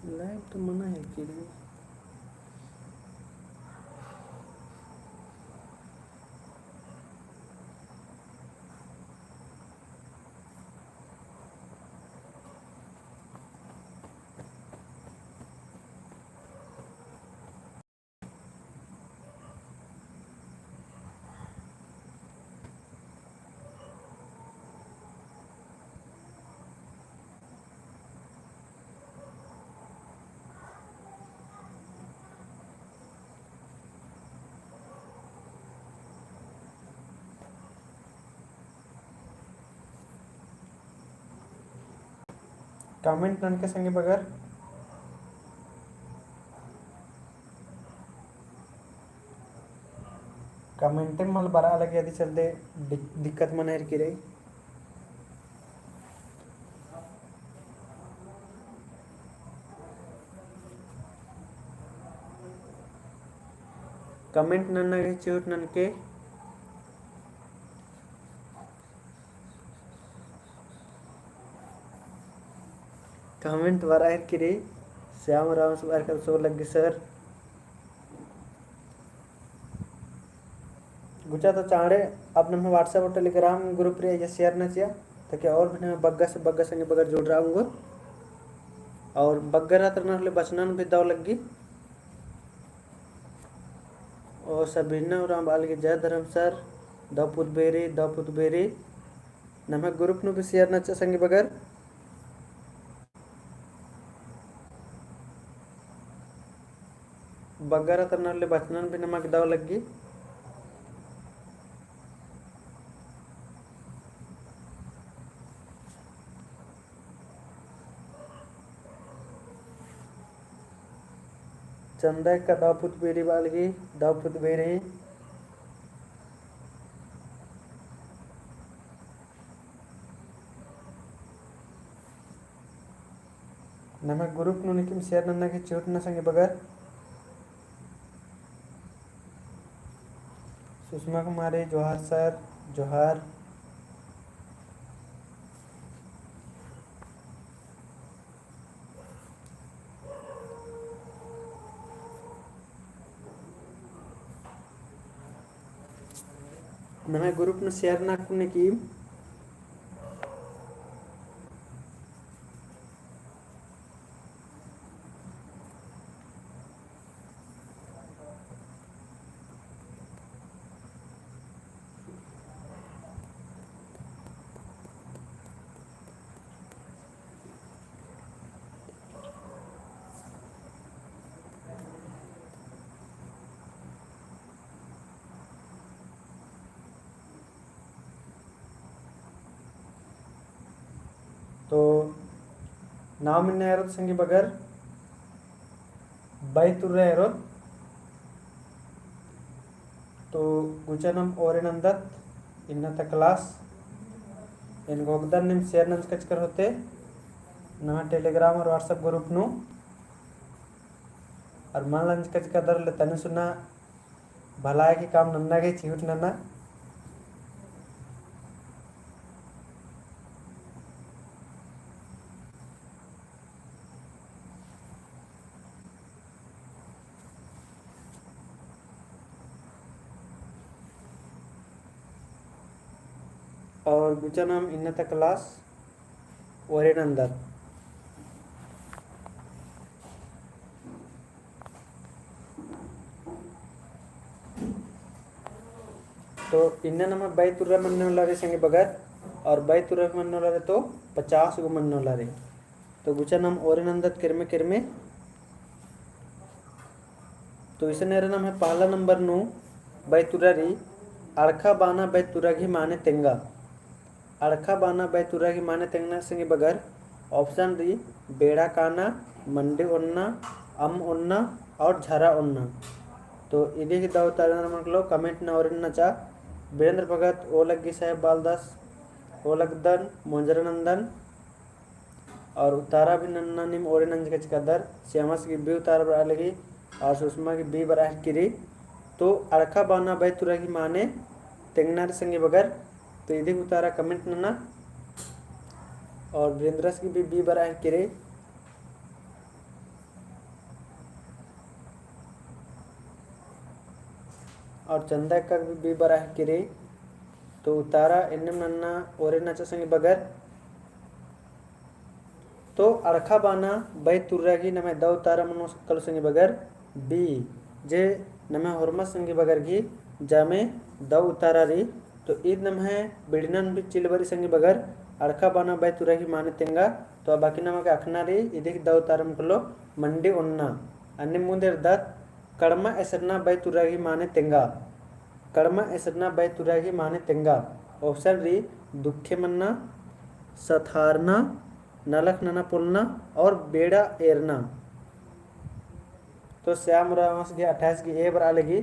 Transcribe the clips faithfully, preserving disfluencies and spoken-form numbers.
Live तो मना है कि रे। Comment ननके संगी बगर। Comment मल बरआ लगी अदी चलते दिक-, दिक्कत मना हेरकी रई। Comment नन्ना गे चिहुट ननके। Comment बरआ हेरकी रई, श्याम राम सुबार कर सो लग्गी सर। गुचा तो चाँड़े अब नम्है WhatsApp और Telegram group रे ये share नना चिआ, ताकि और भी नम्है बग्गे से बग्गे संगी बगर जुड़रआ ओंगोर। और बग्गे रअदर नहले बचनन भी दव लग्गी। और सबिन्ना उराँव बआ लगी जय धर्म सर, दव पुत बेरी, दव पुत बेरी। नम्है group नू भी share नना चिआ संगी बगर। बग्गे रअदर नहले बचनन भी नमा गे दव लग्गी। चंदा एक्का दव पुत बेरी बआ लगी, दव पुत बेरी। नम्है group नू नीकिम share नन्ना गे चिहुट नना संगी बगर। सुषमा कुमारी जोहार सर, जोहार। नम्है group नू share नना कुने की। तो नाम इन्ना एरोत संगी बगर, बाई तुर्रा एरोत। तो गुचा नाम ओरे नन्दत इन्ना ता class। एन गोगदन नीम share नंजकचकर होते ना Telegram और WhatsApp group नू। और मल नंजकचकदर ले तनी सुना भलाई के काम नन्ना गे चिहुट नना। और गुचा नाम इन्ना ता class ओरे नन्दत। तो इन्ना नम्है बाई तुर्रा मन्ना उल्ला रे संगी बगर, और बाई तुर्रा मन्ना उल्ला रे तो पचास गो मन्ना उल्ला रे। तो गुचा नाम ओरे नन्दत केरमे केरमे। तो इसन एरा नम्है पहला नंबर नू बाई तुर्रा री, अड़खा बाना बाई तुर्रा गही माने तेंगा। अड़खा बाना बाई तुर्रा गही माने तेंगना संगी बगर option री, बेड़ा काना, मंडी ओन्ना, अम्म ओन्ना और झरा ओन्ना। तो इदी गही दव उतारा नमन कलो comment नू ओरे नचा। बीरेंद्र भगत, ओ लग्गी साहेब बालदास, ओ लगदन, मोंजरा नंदन, और उतारा भी नन्ना नीम ओरे नंजकचकदर, श्यामस गही बी उतारा बरआ लगी, और सुषमा गही बी बरआ हेरकी रई। तो अड़खा बाना बाई तुर्रा गही माने तेंगना रे संगी बगर, तो इदी गही उतारा comment नना, और बीरेंद्रस गही बी बरआ हेरकी रई। और चंदा एक्का गे भी बी बरआ हेलरकी रई। तो उतारा एन्नेम नन्ना ओरे नचा संगी बगर। तो अड़खा बाना बई तुर्रा गही नम्है दौ उतारा मनो कलो संगी बगर बी, जे नम्है होरमा संगी बगर गही जामे दौ उतारा रई। तो ईद नम्है बिड़नन भी चिल बरई संगी बगर, अड़खा बाना बई तुर्रा गही माने तेंगा। तो अबकी नमा गे अख़ना रई, इदी गही दौ उतारा मनो कलो मंडी ओन्ना। अन्ने मुन्द एरदत कड़मा एसरना बई तुर्रा गही माने तेंगा। कड़मा एसरना बई तुर्रा गही माने तेंगा। Option रई दुखे मन्ना, सथारना, नलख नना पोलना और बेड़ा एरना। तो श्याम उराँवस गही अट्ठाईस गही A बरआ लगी।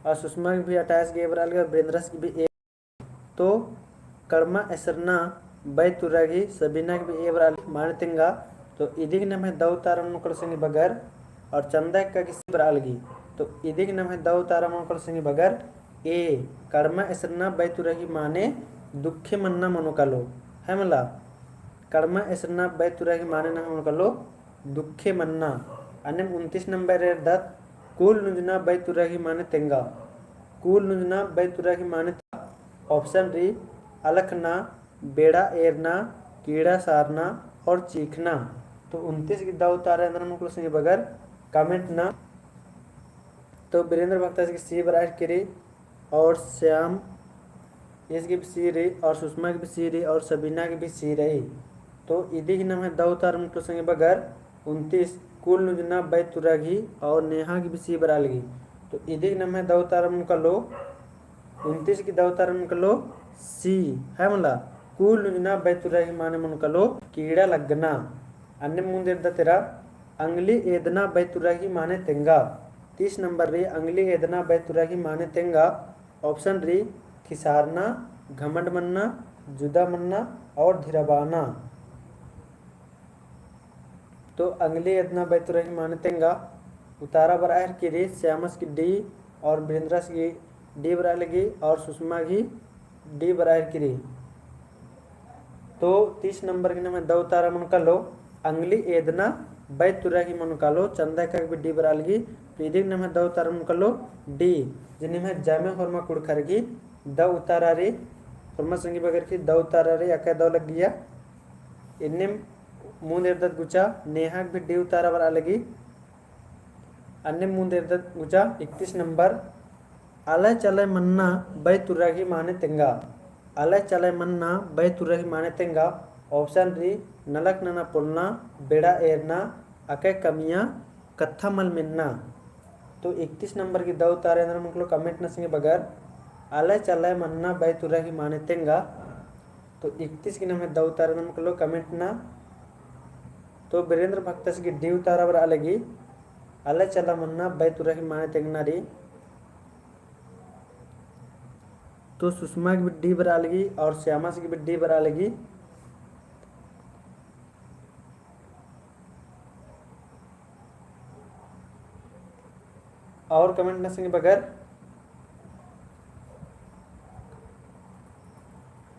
और सुषमा गही भी अट्ठाईस गही A बरआ लगी और बिरेंद्रस गही भी A। तो कड़मा एसरना बई तुर्रा गही सबिना गही भी A बरआ लगी माने तेंगा। तो इदी गही नम्है दौ उतारा मनो कलो संगी बगर और चंदा एक्का गही C बरआ लगी। तो इदी गही नम्है दौ उतारा मनो कलो संगी बगर A, कड़मा एसरना बई तुर्रा गही माने दुखे मन्ना मनो कलो, है मला। कड़मा एसरना बई तुर्रा गही माने नम्है मनो कलो दुखे मन्ना। अन्नेम उनतीस नंबर एरदत कुल नुंजना बई तुर्रा गही माने तेंगा। कुल नुंजना बई तुर्रा गही माने तेंगा। Option रई अलखना, बेड़ा एरना, कीड़ा सारना और चीखना। तो उनतीस गही दौ उतारा एन्दरा मनो कलो संगी बगर comment ना। तो बिरेंद्र भक्तस गही C बरआ हेलरकी रई और श्याम ईस गही भी C रई और सुषमा गही भी C रई और सबिना गही भी C रई। तो इदी गही नम्है दौ उतारा मनो कलो संगी बगर उनतीस कुल नुंजना बई तुर्रा गही और नेहा गही भी C बरआ लगी। तो इदी गही नम्है दौ उतारा मनो कलो उनतीस गही दौ उतारा मनो कलो C, है मला। कुल नुंजना बई तुर्रा गही माने मनो कलो कीड़ा लग्गना। अन्नेम मुन्द एरदत एरा अंगली एदना बई तुर्रा गही माने तेंगा। तीस नंबर रई अंगली एदना बई तुर्रा गही माने तेंगा। Option रई खिसारना, घमंड मन्ना, जुदा मन्ना और धिरबाना। तो अंगली एदना बई तुर्रा गही माने तेंगा। उतारा बरआ हेलरकी रई श्यामस गही D और बिरेंद्रस गही D बरआ लगी और सुषमा गही D बरआ हेलरकी रई। तो तीस नंबर गही नम्है दौ उतारा मनो कलो अंगली एदना बई तुर्रा गही मनो कलो, चंदा एक्का गही भी D बरआ लगी। तो इदी गही नम्है दौ उतारा मनो कलो D, जे निम्है जामे होरमा कुँड़ुख़र गही दौ उतारा रई, होरमा संगी बगर गही दौ उतारा रई, अकय दौ लग्गिया। एन्नेम मुन्द एरदत गुचा नेहा गही भी D उतारा बरआ लगी। अन्नेम मुन्द एरदत गुचा इकतीस नंबर, अलय चलय मन्ना बई तुर्रा गही माने तेंगा। अलय चलय मन्ना बई तुर्रा गही माने तेंगा। Option रई नलख नना पोलना, बेड़ा एरना, अकय कमियाँ, कत्था मल मेन्ना। तो इकतीस नंबर गही दौ उतारा एन्दरा मनो कलो comment ना संगी बगर, अलय चलय मन्ना बई तुर्रा गही माने तेंगा। तो इकतीस गही नम्है दौ उतारा एन्दरा मनो कलो comment ना। तो बिरेंद्र भक्तस गही D उतारा बरआ लगी, अलय चलय मन्ना बई तुर्रा गही माने तेंगना रई। तो सुषमा गही भी D बरआ लगी और श्यामस गही भी D बरआ लगी। और comment ना संगी बगर।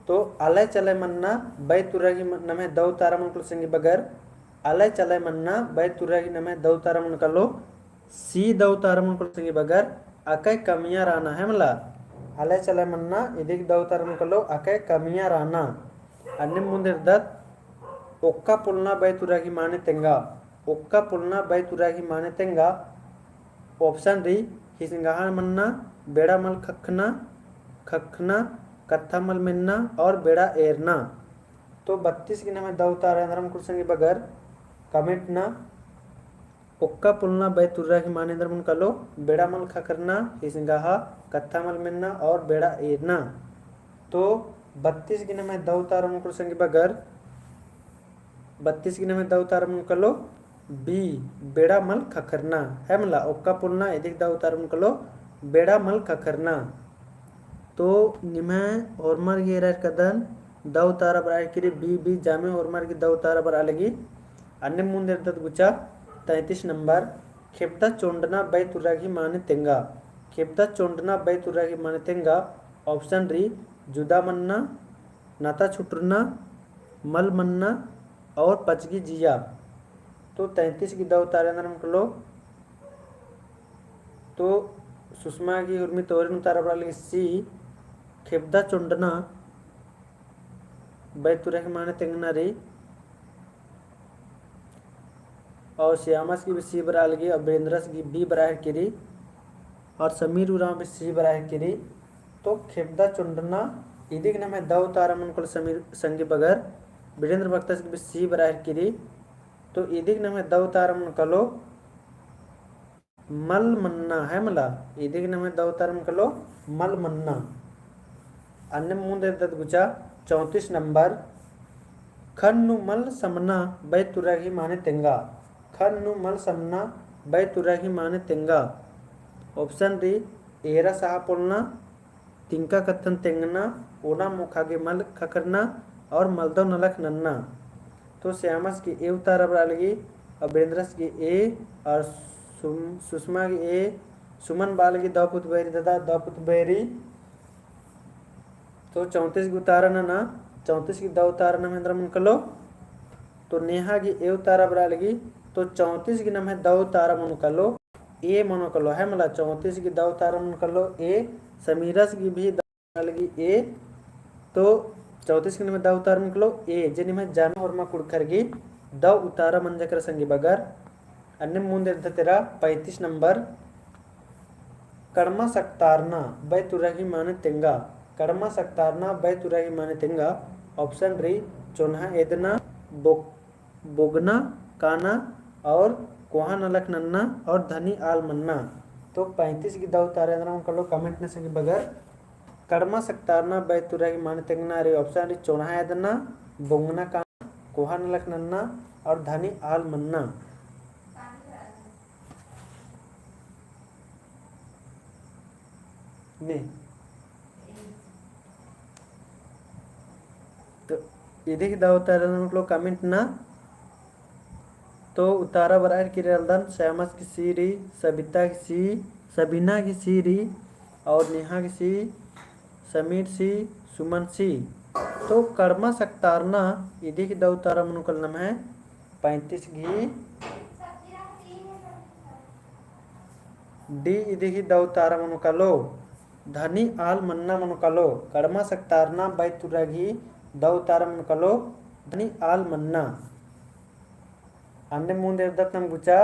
तो अलय चलय मन्ना बई तुर्रा गही नम्है दौ उतारा मनो कलो संगी बगर, अलय चलय मन्ना बई तुर्रा गही नम्है दौ उतारा मनो कलो C दौ उतारा मनो कलो संगी बगर, अकय कमियाँ रअना, है मला। अलय चलय मन्ना इदी गही दौ उतारा मनो कलो अकय कमियाँ रअना। अन्नेम मुन्द एरदत ओक्का पोलना बई तुर्रा गही माने तेंगा। ओक्का पोलना बई तुर्रा गही माने तेंगा। Option रई हिसंगहा मन्ना, बेड़ा मल ख़क्खना, ख़क्खना, कत्था मल मेन्ना और बेड़ा एरना। तो बत्तीस गही नम्है दौ उतारा एन्दरा मनो कलो संगी बगर comment ना। ओक्का पोलना बई तुर्रा गही माने एन्दरा मनो कलो, बेड़ा मल ख़क्खरना, हिसंगहा, कत्था मल मेन्ना और बेड़ा एरना। तो बत्तीस गही नम्है दौ उतारा मनो कलो संगी बगर, बत्तीस गही नम्है दौ उतारा मनो कलो B, बेड़ा मल ख़क्खरना, है मला। ओक्का पोलना इदी गही दौ उतारा मनो कलो बेड़ा मल ख़क्खरना। तो निम्है होरमर गही एरा कदन दौ उतारा बरआ लगी, B, B, जामे होरमर गही दौ उतारा बरआ लगी। अन्नेम मुन्द एरदत गुचा तैंतीस नंबर, खेबदा चोंडना बई तुर्रा गही माने तेंगा। खेबदा चोंडना बई तुर्रा गही माने तेंगा। Option रई जुदा मन्ना, नता छुटरना, मल मन्ना और पचगी जिया। तो तैंतीस गही दव उतारा एन्दरा मनो कालो। तो सुषमा गही उर्मी तोरिन उतारा बरआ लगी C, खेबदा चोंडना बई तुरा गही माने तेंगना रई। और श्यामस गही भी C बरआ लगी और वीरेंद्रस गही B बरआ हेलरकी रई और समीर उराँव भी C बरआ हेलरकी रई। तो खेबदा चोंडना इदिगही नम्है दव उतारा मनो कालो समीर संगी बगर। वीरेंद्र भगतस गही भी C बरआ हेलरकी रई। तो इदिगही नम्है दव उतारा मनो कालो मल मन्ना है मला। इदिगही नम्है दव उतारा मनो कालो मल मन्ना। अन्नेम मुन्द एरदत गुचा चौंतीस नंबर। खन नू मल समना बई तुरा गही माने तेंगा। खन नू मल समना बई तुरा गही माने तेंगा। Option रई, एरा सहा पोलना, तिंका कत्थन तेंगना, ओना मोखा गे मल खखरना और मलदव नलख नन्ना। तो श्यामस गही A उतारा बरआ लगी, और वीरेंद्रस गही A, और सुम-, सुषमा गही A, सुमन बरआ लगी दव पुत बैरी दादा, दव पुत बैरी। तो चौंतीस गही उतारा नना, चौंतीस गही दव उतारा नम्है एन्दरा मनो कालो। तो नेहा गही A उतारा बरआ लगी, तो चौंतीस गही नम्है दव उतारा मनो कालो, A मनो कालो है मला। चौंतीस गही दव उतारा मनो कालो A, समीरस गही भी दव उतारा लगी A। तो चौंतीस गही नम्है दव उतारा मनो कालो A, जे निम्है जामे होरमा कुँड़ुख़र गही दव उतारा मंजा केरा संगी बगर। अन्नेम मुन्द एरदत एरा पैंतीस नंबर। कड़मा सकतारना बई तुरा गही माने तेंगा। कड़मा सकतारना बई तुरा गही माने तेंगा। Option रई, चोन्हा एदना, बो-, बोगना काना और कोहा नलख नन्ना और धनी आल मन्ना। तो पैंतीस गही दव उतारा एन्दरा मनो कालो comment नना संगी बगर। कड़मा सकतारना बई तुरा गही माने तेंगना रई। Option रई, चोन्हा एदना, बोगना काना, कोहा नलख नन्ना और धनी आल मन्ना। ने। तो इदिगही दव उतारा एन्दरा मनो कालो comment नना। तो उतारा बरआ हेलरकी रई आलदन, श्यामस गही C रई, सबिता गही C, सबिना गही C रई, और नेहा गही C, समीर C, सुमन C। तो कड़मा सकतारना इदिगही दव उतारा मनो कालो नम्है पैंतीस गही D इदिगही दव उतारा मनो कालो, धनी आल मन्ना मनो कालो। कड़मा सकतारना बई तुरा गही दव उतारा मनो कालो, धनी आल मन्ना। अन्नेम मुन्द एरदत नाम गुचा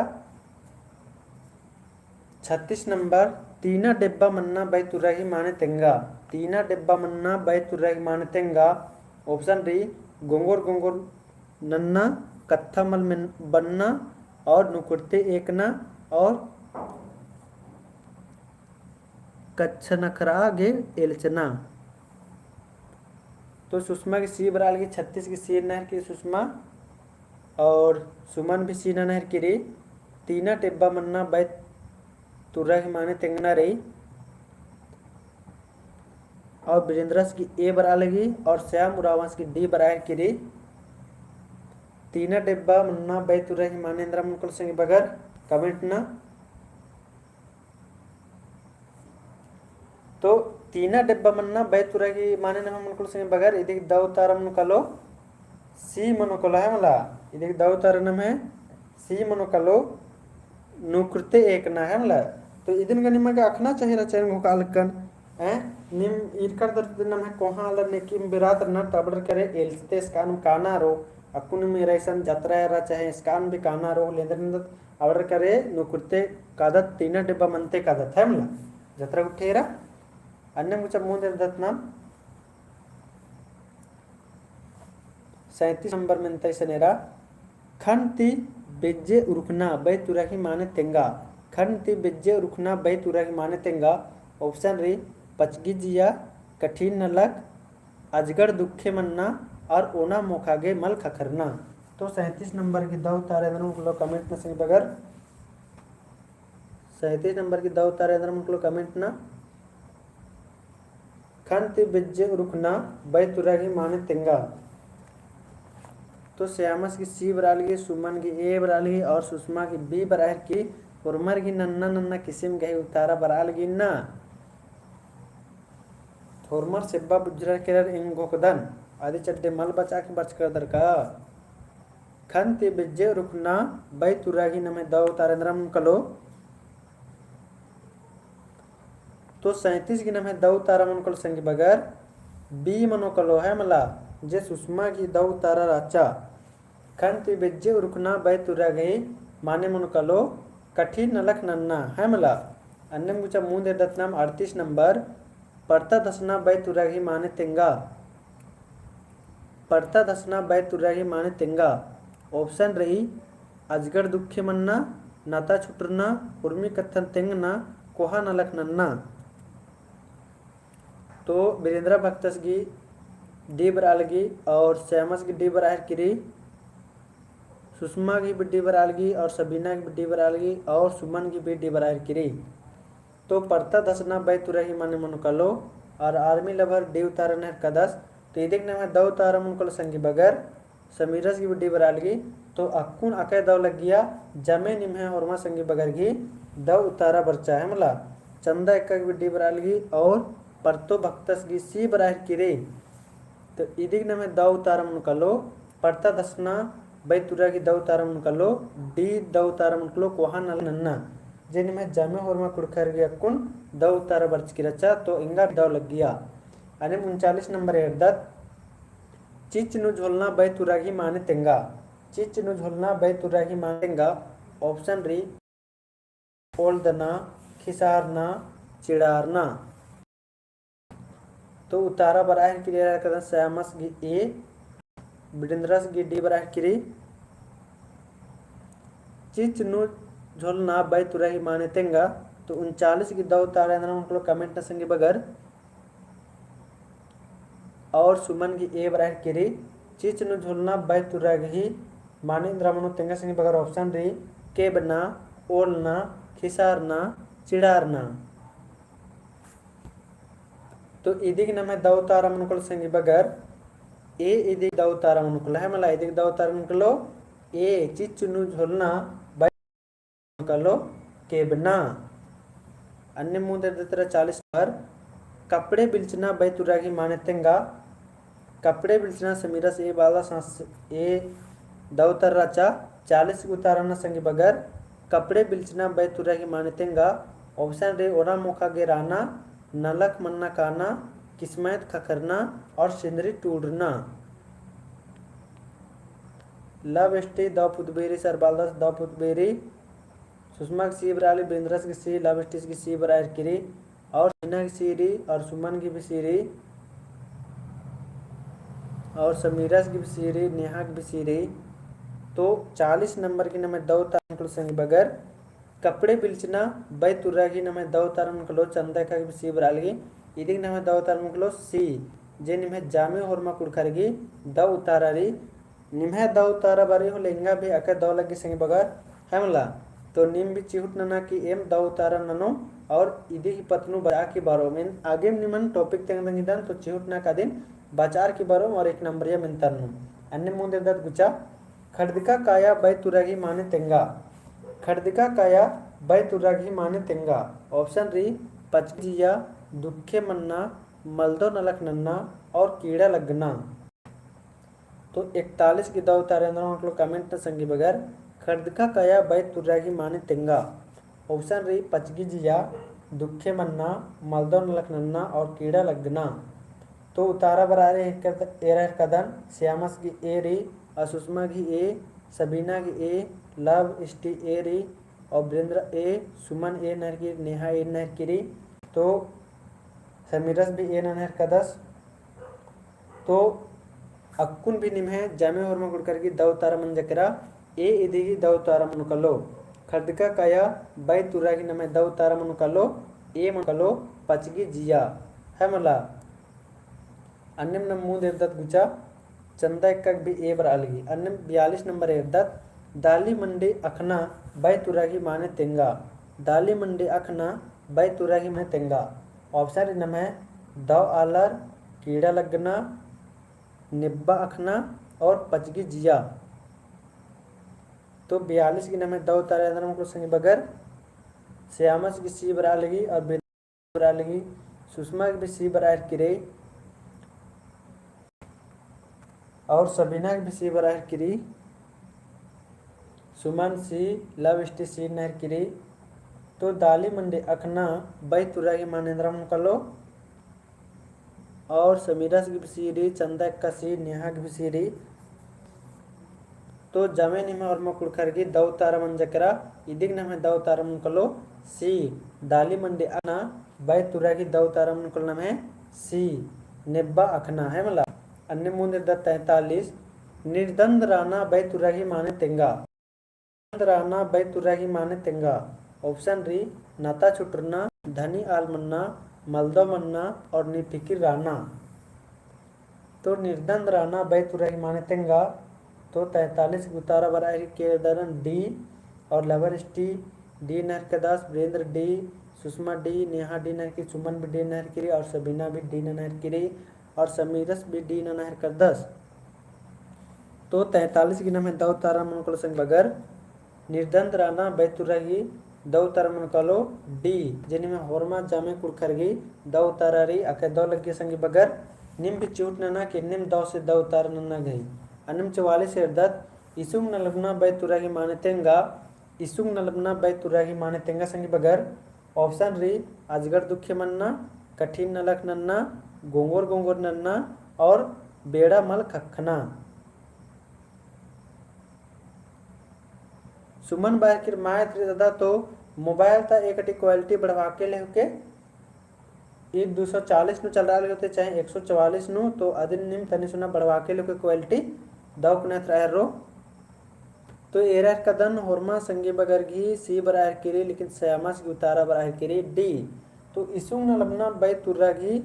छत्तीस नंबर। तीना डेब्बा मन्ना बई तुरा गही माने तेंगा। तीना डेब्बा मन्ना बई तुरा गही माने तेंगा। Option रई, गोंगोर गोंगोर नन्ना, कत्था मल बन्ना और नुकुरते एकना और कछनखरआ गे एल्चना। तो सुषमा गही C बरआ लगी, छत्तीस गही C नना हेलरकी सुषमा और सुमन भी C नना हेलरकी रई। तीना डेब्बा मन्ना बई तुरा गही माने तेंगना रई। और वीरेंद्रस गही A बरआ लगी और श्याम उराँवस गही D बरआ हेलरकी रई। तीना डेब्बा मन्ना बई तुरा गही माने एन्दरा मनो कालो संगी बगर comment नना। तो तीना डेब्बा मन्ना बई तुरा गही माने नम्है मनो कालो संगी बगर इदिगही दव उतारा मनो कालो C मनो कालो है मला। इदिगही दव उतारा नम्है C मनो कालो नुकुरते एकना है मला। तो इदिन गा निमा गे अख़ना चाहिए रहचा एन घोखा लगकन। हैं? नीम ईरकर दर नम्है कोहा आलर नेकिम बेरात रअनर तो अबड़र करे एल्चते एसकान काना रओ। अक्कुन नीम एरा इसन जतरा एरा चाहे एसकान भी काना रओ, लेंदर निंदत अबड़र करे नुकुरते कादत, तीना डेब्बा मनते कादत है मला। जतरा गुट्ठी एरा। अन्नेम गुचा मुन्द एरदत नाम सैंतीस नंबर मेन्ता इसन एरा। खन ती बेज्जे उरुखना बई तुरा गही माने तेंगा। खन ती बेज्जे उरुखना बई तुरा गही माने तेंगा। Option रई, पचगी जिया, कठिन नलख, अजगर दुखे मन्ना और ओना मोखा गे मल खखरना। तो सैंतीस नंबर गही दव उतारा एन्दरा मनो कालो comment नना संगी बगर। सैंतीस नंबर गही दव उतारा एन्दरा मनो कालो comment नना। खन ती बेज्जे उरुखना बई तुरा गही माने तेंगा। तो श्यामस गही C बरआ लगी, सुमन गही A बरआ लगी और सुषमा गही B बरआ हेलरकी। होरमर गही नन्ना नन्ना किसिम गही उतारा बरआ लगी ना। होरमर सेब्बा बुझुरआ केरर एंग घोखदन, अदी चड्डे मल बचा के बरचकर दर का। खन ती बेज्जे उरखना बई तुरा गही नम्है दौ उतारा एन्दरा मनो कालो। तो सैंतीस गही नम्है दौ उतारा मनो कालो संगी बगर B मनो कालो, है मला, जे सुषमा गही दौ उतारा रहचा। खन ती बेज्जे उरखना बई तुरा गही माने मनो कालो कठिन नलख नन्ना, है मला। अन्नेम गुचा मुन्द एरदत नाम अड़तीस नंबर, परता धसना बई तुरा गही माने तेंगा। परता धसना बई तुरा गही माने तेंगा। Option रई, अजगर दुखे मन्ना, नता छुटरना, उर्मी कत्थन तेंगना, कोहा नलख नन्ना। तो बिरेंद्रा भक्तस गही D बरआ लगी और श्यामस गही D बरआ हेलरकी रई, सुषमा गही भी D बरआ लगी और सबीना गही भी D बरआ लगी और सुमन गही भी D बरआ हेलरकी रई। तो परता धसना बई तुरा गही माने मनो कालो और army lover D उतारा नना हेलरकदस। तो इदिक नम्है दौ उतारा मनो कालो संगी बगर समीरस गही भी D बरआ लगी। तो अक्कुन अकय दौ लग्गिया, जमे निम्है होरमा संगी बगर गही दौ उतारा बरचा, है मला। चंदा एक्का गही भी D बरआ लगी और परतो भक्तस गही C बरआ हेलरकी रई। तो इदिक नम्है दौ उतारा मनो कालो, परता धसना बई तुरा गही दौ उतारा मनो कालो, D दौ उतारा मनो कालो, कोहा नलख नन्ना। जे निम्है जमे होरमा कुँड़ुख़र गही अक्कुन दौ उतारा बरचकी रहचा, तो एंगा दौ लग्गिया। अन्नेम उनचालीस नंबर एरदत, चिच्च नू झोलना बई तुरा गही माने तेंगा। चिच्च नू झोलना बई तुरा गही माने तेंगा। Option रई, ओलदना, खिसारना, चिड़ारना। तो उतारा बरआ हेलरकी रई एरा कदन श्यामस गही A, बिरेंद्रस गही D बरआ हेलरकी रई। चिच्च नू झोलना बई तुरा गही माने तेंगा। तो उनचालीस गही दौ उतारा एन्दरा मनो कालो comment नना संगी बगर। और सुमन गही A बरआ हेलरकी रई। चिच्च नू झोलना बई तुरा गही माने एन्दरा मनो तेंगा संगी बगर। Option रई, केबना, ओलना, खिसारना, चिड़ारना। तो इदिक नम्है दौ उतारा मनो कालो संगी बगर, A इदिक दौ उतारा मनो कालो, है मला, इदिक दौ उतारा मनो कालो A, चिच्च नू झोलना बई कालो केबना। अन्नेम मुन्द एरदत एरा चालीस नंबर, कपड़े बिलचना बई तुरा गही माने तेंगा। कपड़े बिलचना समीरस A बलदस, हाँ, A दौ उतारा रहचा। चालीस गही उतारा नना संगी बगर, कपड़े बिलचना बई तुरा गही माने तेंगा। Option रई, ओरा मोख़ा गे रअना, नलख मन्ना काना, किस्मत ख़क्खरना और सिंदरी टूड़ना। Love ST दौ पुतबेरी सर बलदस, दौ पुतबेरी। सुषमा गही C बरआ लगी, बिरेंद्रस गही C, Love ST गही C बरआ हेलरकी रई, और सबीना गही C रई, और सुमन गही भी C रई, और समीरस गही भी C रई, नेहा गही भी C रई। तो चालीस नंबर गही नम्है दौ उतारा मनो कालो संगी बगर, कपड़े बिलचना बई तुरा गही नम्है दौ उतारा मनो कालो, चंदा एक्का गही भी C बरआ लगी। इदिक नम्है दौ उतारा मनो कालो C, जे निम्है जमे होरमा कुँड़ुख़र गही दौ उतारा रई। निम्है दौ उतारा बरई होले एंगा भी अकय दौ लग्गी संगी बगर, है मला। तो नीम भी चिहुट नना कि एम दौ उतारा ननोम और इदी ही पत्त नू बचआ की बरओम। एन आगेम निमन topic तेंगदन चिदन, तो चिहुट नना का अदिन बचआ की बरओम और एक नंबरिया मेन्ता ननोम। अन्नेम मुन्द एरदत गुचा, खड़दका काया बई तुरा गही माने तेंगा। खड़दका काया बई तुरा गही माने तेंगा। Option रई, पचगी जिया, दुखे मन्ना, मलदो नलख नन्ना और कीड़ा लग्गना। तो एकतालीस गही दौ उतारा एन्दरा मनो कालो comment नना संगी बगर, खड़दका काया बई तुरा गही माने तेंगा। Option रई, पचगी जिया, दुखे मन्ना, मलदो नलख नन्ना और कीड़ा लग्गना। तो उतारा बरआ एरा हेलरकदन, श्यामस गही A रई, और सुषमा गही A, सबीना गही A, Love ST A रई, और बिरेंद्र A, सुमन A नना हेलरकी, नेहा A नना हेलरकी रई, तो समीरस भी A नना हेलरकदस। तो अक्कुन भी निम्है जमे होरमा कुँड़ुख़र गही दौ उतारा मंजा केरा, A इदी गही दौ उतारा मनो कालो। खड़दका काया बई तुरा गही नम्है दौ उतारा मनो कालो, A मनो कालो, पचगी जिया, है मला। अन्नेम नम मुन्द एरदत गुचा, चंदा एक्का गही भी A बरआ लगी। अन्नेम बयालीस नंबर एरदत, दाली मंडी अखना बई तुरा गही माने तेंगा। दाली मंडी अखना बई तुरा गही माने तेंगा। Option रई नम्है दौ आलर, कीड़ा लग्गना, नेब्बा अखना और पचगी जिया। तो बयालीस गही नम्है दौ उतारा एन्दरा मनो कालो संगी बगर, श्यामस गही C बरआ लगी और बरआ लगी, सुषमा गही भी C बरआ हेलरकी रई, और सबीना गही भी C बरआ हेलरकी रई। सुमन सी, लव स्टी सी नहर किरी। तो दाली मंडी अखना बई तुरा गही माने एन्दरा मनो कालो। और समीरस गी भी सी री, चंदा एक्का सी, नेहा गी भी सी री। तो जमे निम्है होरमा कुँड़ुख़र गी दौ उतारा मंजा केरा, इदिग नम्है दौ उतारा मनो कालो सी, दाली मंडी अखना बई तुरा गही दौ उतारा मनो कालो नम्है सी, नेब्बा अखना है मला। अन्ने मुन्द एरदत तैंतालीस, निर्दंद राना बई तुरा गही माने तेंगा। निर्दंद राना बई तुरा गही माने तेंगा। Option री, नता छुटरना, धनी आल मन्ना, मलदौ मन्ना और निफिकिर राना। तो निर्दंद राना बई तुरा गही माने तेंगा। तो तैंतालीस गी उतारा बरआ केरदन D और लवर स्टी D नहर केरदस, वीरेंद्र D, सुषमा D, नेहा D नहर किरी, सुमन भी D नहर किरी और सबीना भी D नहर किरी और समीरस भी D नहर केरदस। तो तैंतालीस गी नम्है दौ उतारा मनो कालो संगी बगर। निर्दंद राना बई तुरा गही दौ उतारा मनो कालो D, जे निम्है होरमा जमे कुँड़ुख़र गी दौ उतारा री अके दौ लग्गी संगी बगर। नीम भी चिहुट नना कि नीम दौ से दौ उतारा नना गही। अन्नेम चवालीस एरदत, इसुंग नलबना बई तुरा गही माने तेंगा, इसुंग नलबना बई तुरा गही माने तेंगा संगी बगर। Option री, अजगर दुखे मन्ना, कठिन नलख नन्ना, गोंगोर गोंगोर नन्ना और बेड़ा मल ख़क्खना। सुमन बरआ केरी मायत री दादा तो mobile ता एकटी quality बढ़वा के लेव के, ई दो सौ चालीस नू चलरआ लगी होते, चाहे एक सौ चवालीस नू, तो अदिन नीम तनी सुना बढ़वा के लेव के quality दौ कनात रआ हेर्रो। तो एरा हेरकदन होरमा संगी बगर गही C बरआ केरी, लेकिन सयामस गी उतारा बरआ केरी D। तो इसुंग नलबना बई तुरा गही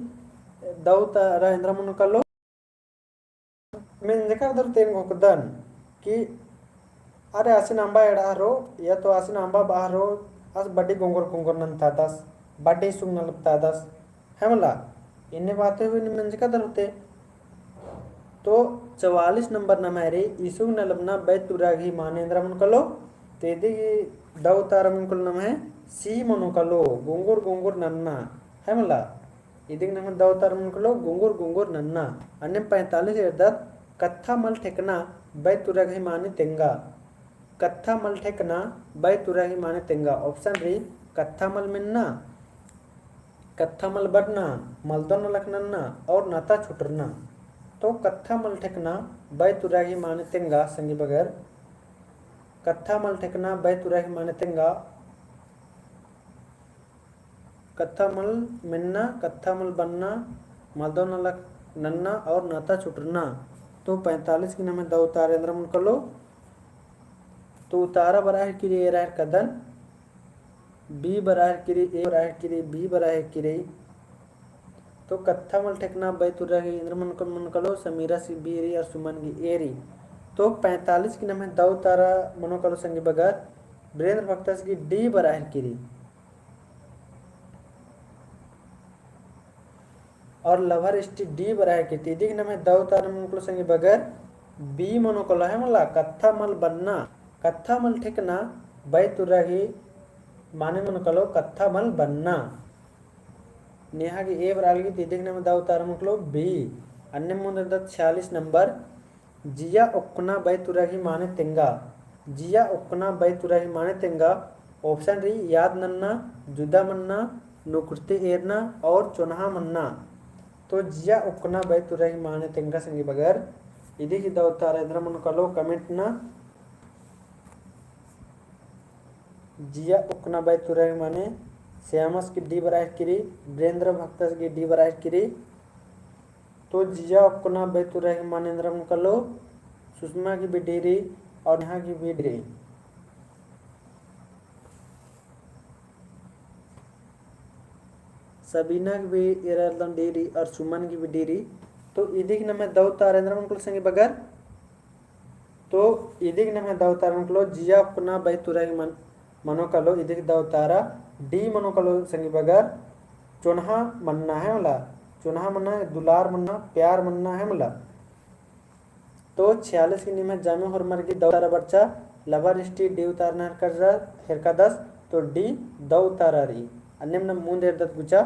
दौ उतारा एन्दरा मनो कालो। मेंजका दर तेन घोकदन कि अरे आसिन अम्बा एड़ा हरो, या तो आसिन अम्बा बआ हरो, आस बड्डी गोंगोर गोंगोर नन्तादस, बड्डी इसुंग नलबतादस, है मला? इन्ने बाते हुई नीम मेंजका दर होते। तो चवालीस नंबर नम्है री, इसुंग नलबना बई तुरा गही माने एन्दरा मनो कालो, तो इदी गही दौ उतारा मनो कालो नम्है C मनो कालो, गोंगोर गोंगोर नन्ना, है मला? इदिग नम्है दौ उतारा मनो कालो, गोंगोर गोंगोर नन्ना। अन्नेम पैंतालीस एरदत, कत्था मल ठेकना बई तुरा गही माने तेंगा। कत्था मल ठेकना बई तुरा गही माने तेंगा। Option री, कत्था मल मेन्ना, कत्था मल बरना, मलदौ नलख नन्ना और नता छुटरना। तो कत्था मल ठेकना बई तुरा गही माने तेंगा संगी बगर। कत्था मल ठेकना बई तुरा गही माने तेंगा। कत्था मल मेन्ना, कत्था मल बन्ना, मलदौ नलख नन्ना और नता छुटरना। तो पैंतालीस गी नम्है दौ उतारा एन्दरा मनो कालो। तो उतारा बरआ केरी एरा हेरकदन, B बरआ केरी, A बरआ केरी, B बरआ केरी। तो कत्था मल ठेकना बई तुरा गही एन्दरा मनो कालो, मनो कालो, समीरस गी B री और सुमन गी A री। तो पैंतालीस गी नम्है दौ उतारा मनो कालो संगी बगर, वीरेंद्र भक्तस गी D बरआ केरी। और लवर स्टी D बरआ केरी। इदिग नम्है दौ उतारा मनो कालो संगी बगर, B मनो कालो है मला, कत्था मल बन्ना, कत्था मल ठेकना बई तुरा गही माने मनो कालो, कत्था मल बन्ना। नेहा गी A बरआ लगी, तो इदिग नम्है दौ उतारा मनो कालो B। अन्नेम मुन्द एरदत छियालीस नंबर, जिया ओक्कना बई तुरा गही माने तेंगा। जिया ओक्कना बई तुरा गही माने तेंगा। Option री, याद नन्ना, जुदा मन्ना, नुकुरती एरना और चोन्हा मन्ना। तो जिया ओक्कना बई तुरा गही माने तेंगा संगी बगर। इदी गही दौ उतारा एन्दरा मनो कालो comment ना। जिया ओक्कना बई तुरा गही माने श्यामस गी D बरआ केरी, वीरेंद्र भक्तस गी D बरआ केरी। तो जिया ओक्कना बई तुरा गही माने एन्दरा मनो कालो, सुषमा गी भी D री और नेहा गी भी D री। सबीना गी भी एरा एरदन D री और सुमन गी भी D री। तो इदी गही नम्है दौ उतारा एन्दरा मनो कालो संगी बगर। तो इदी गही नम्है दौ उतारा मनो कालो, जिया ओक्कना बई तुरा गही मन-, मनो कालो, इदी गही दौ उतारा D मनो कालो संगी बगर, चोन्हा मन्ना है मला, चोन्हा मन्ना, दुलार मन्ना, प्यार मन्ना है मला। तो छियालीस गी निम्है जमे होरमर गी दौ उतारा बरचा, लवर स्टी D उतारा नहर कर जा, हेरकादस, तो D दौ उतारा रई। अन्नेम नाम मुन्द एरदत गुचा।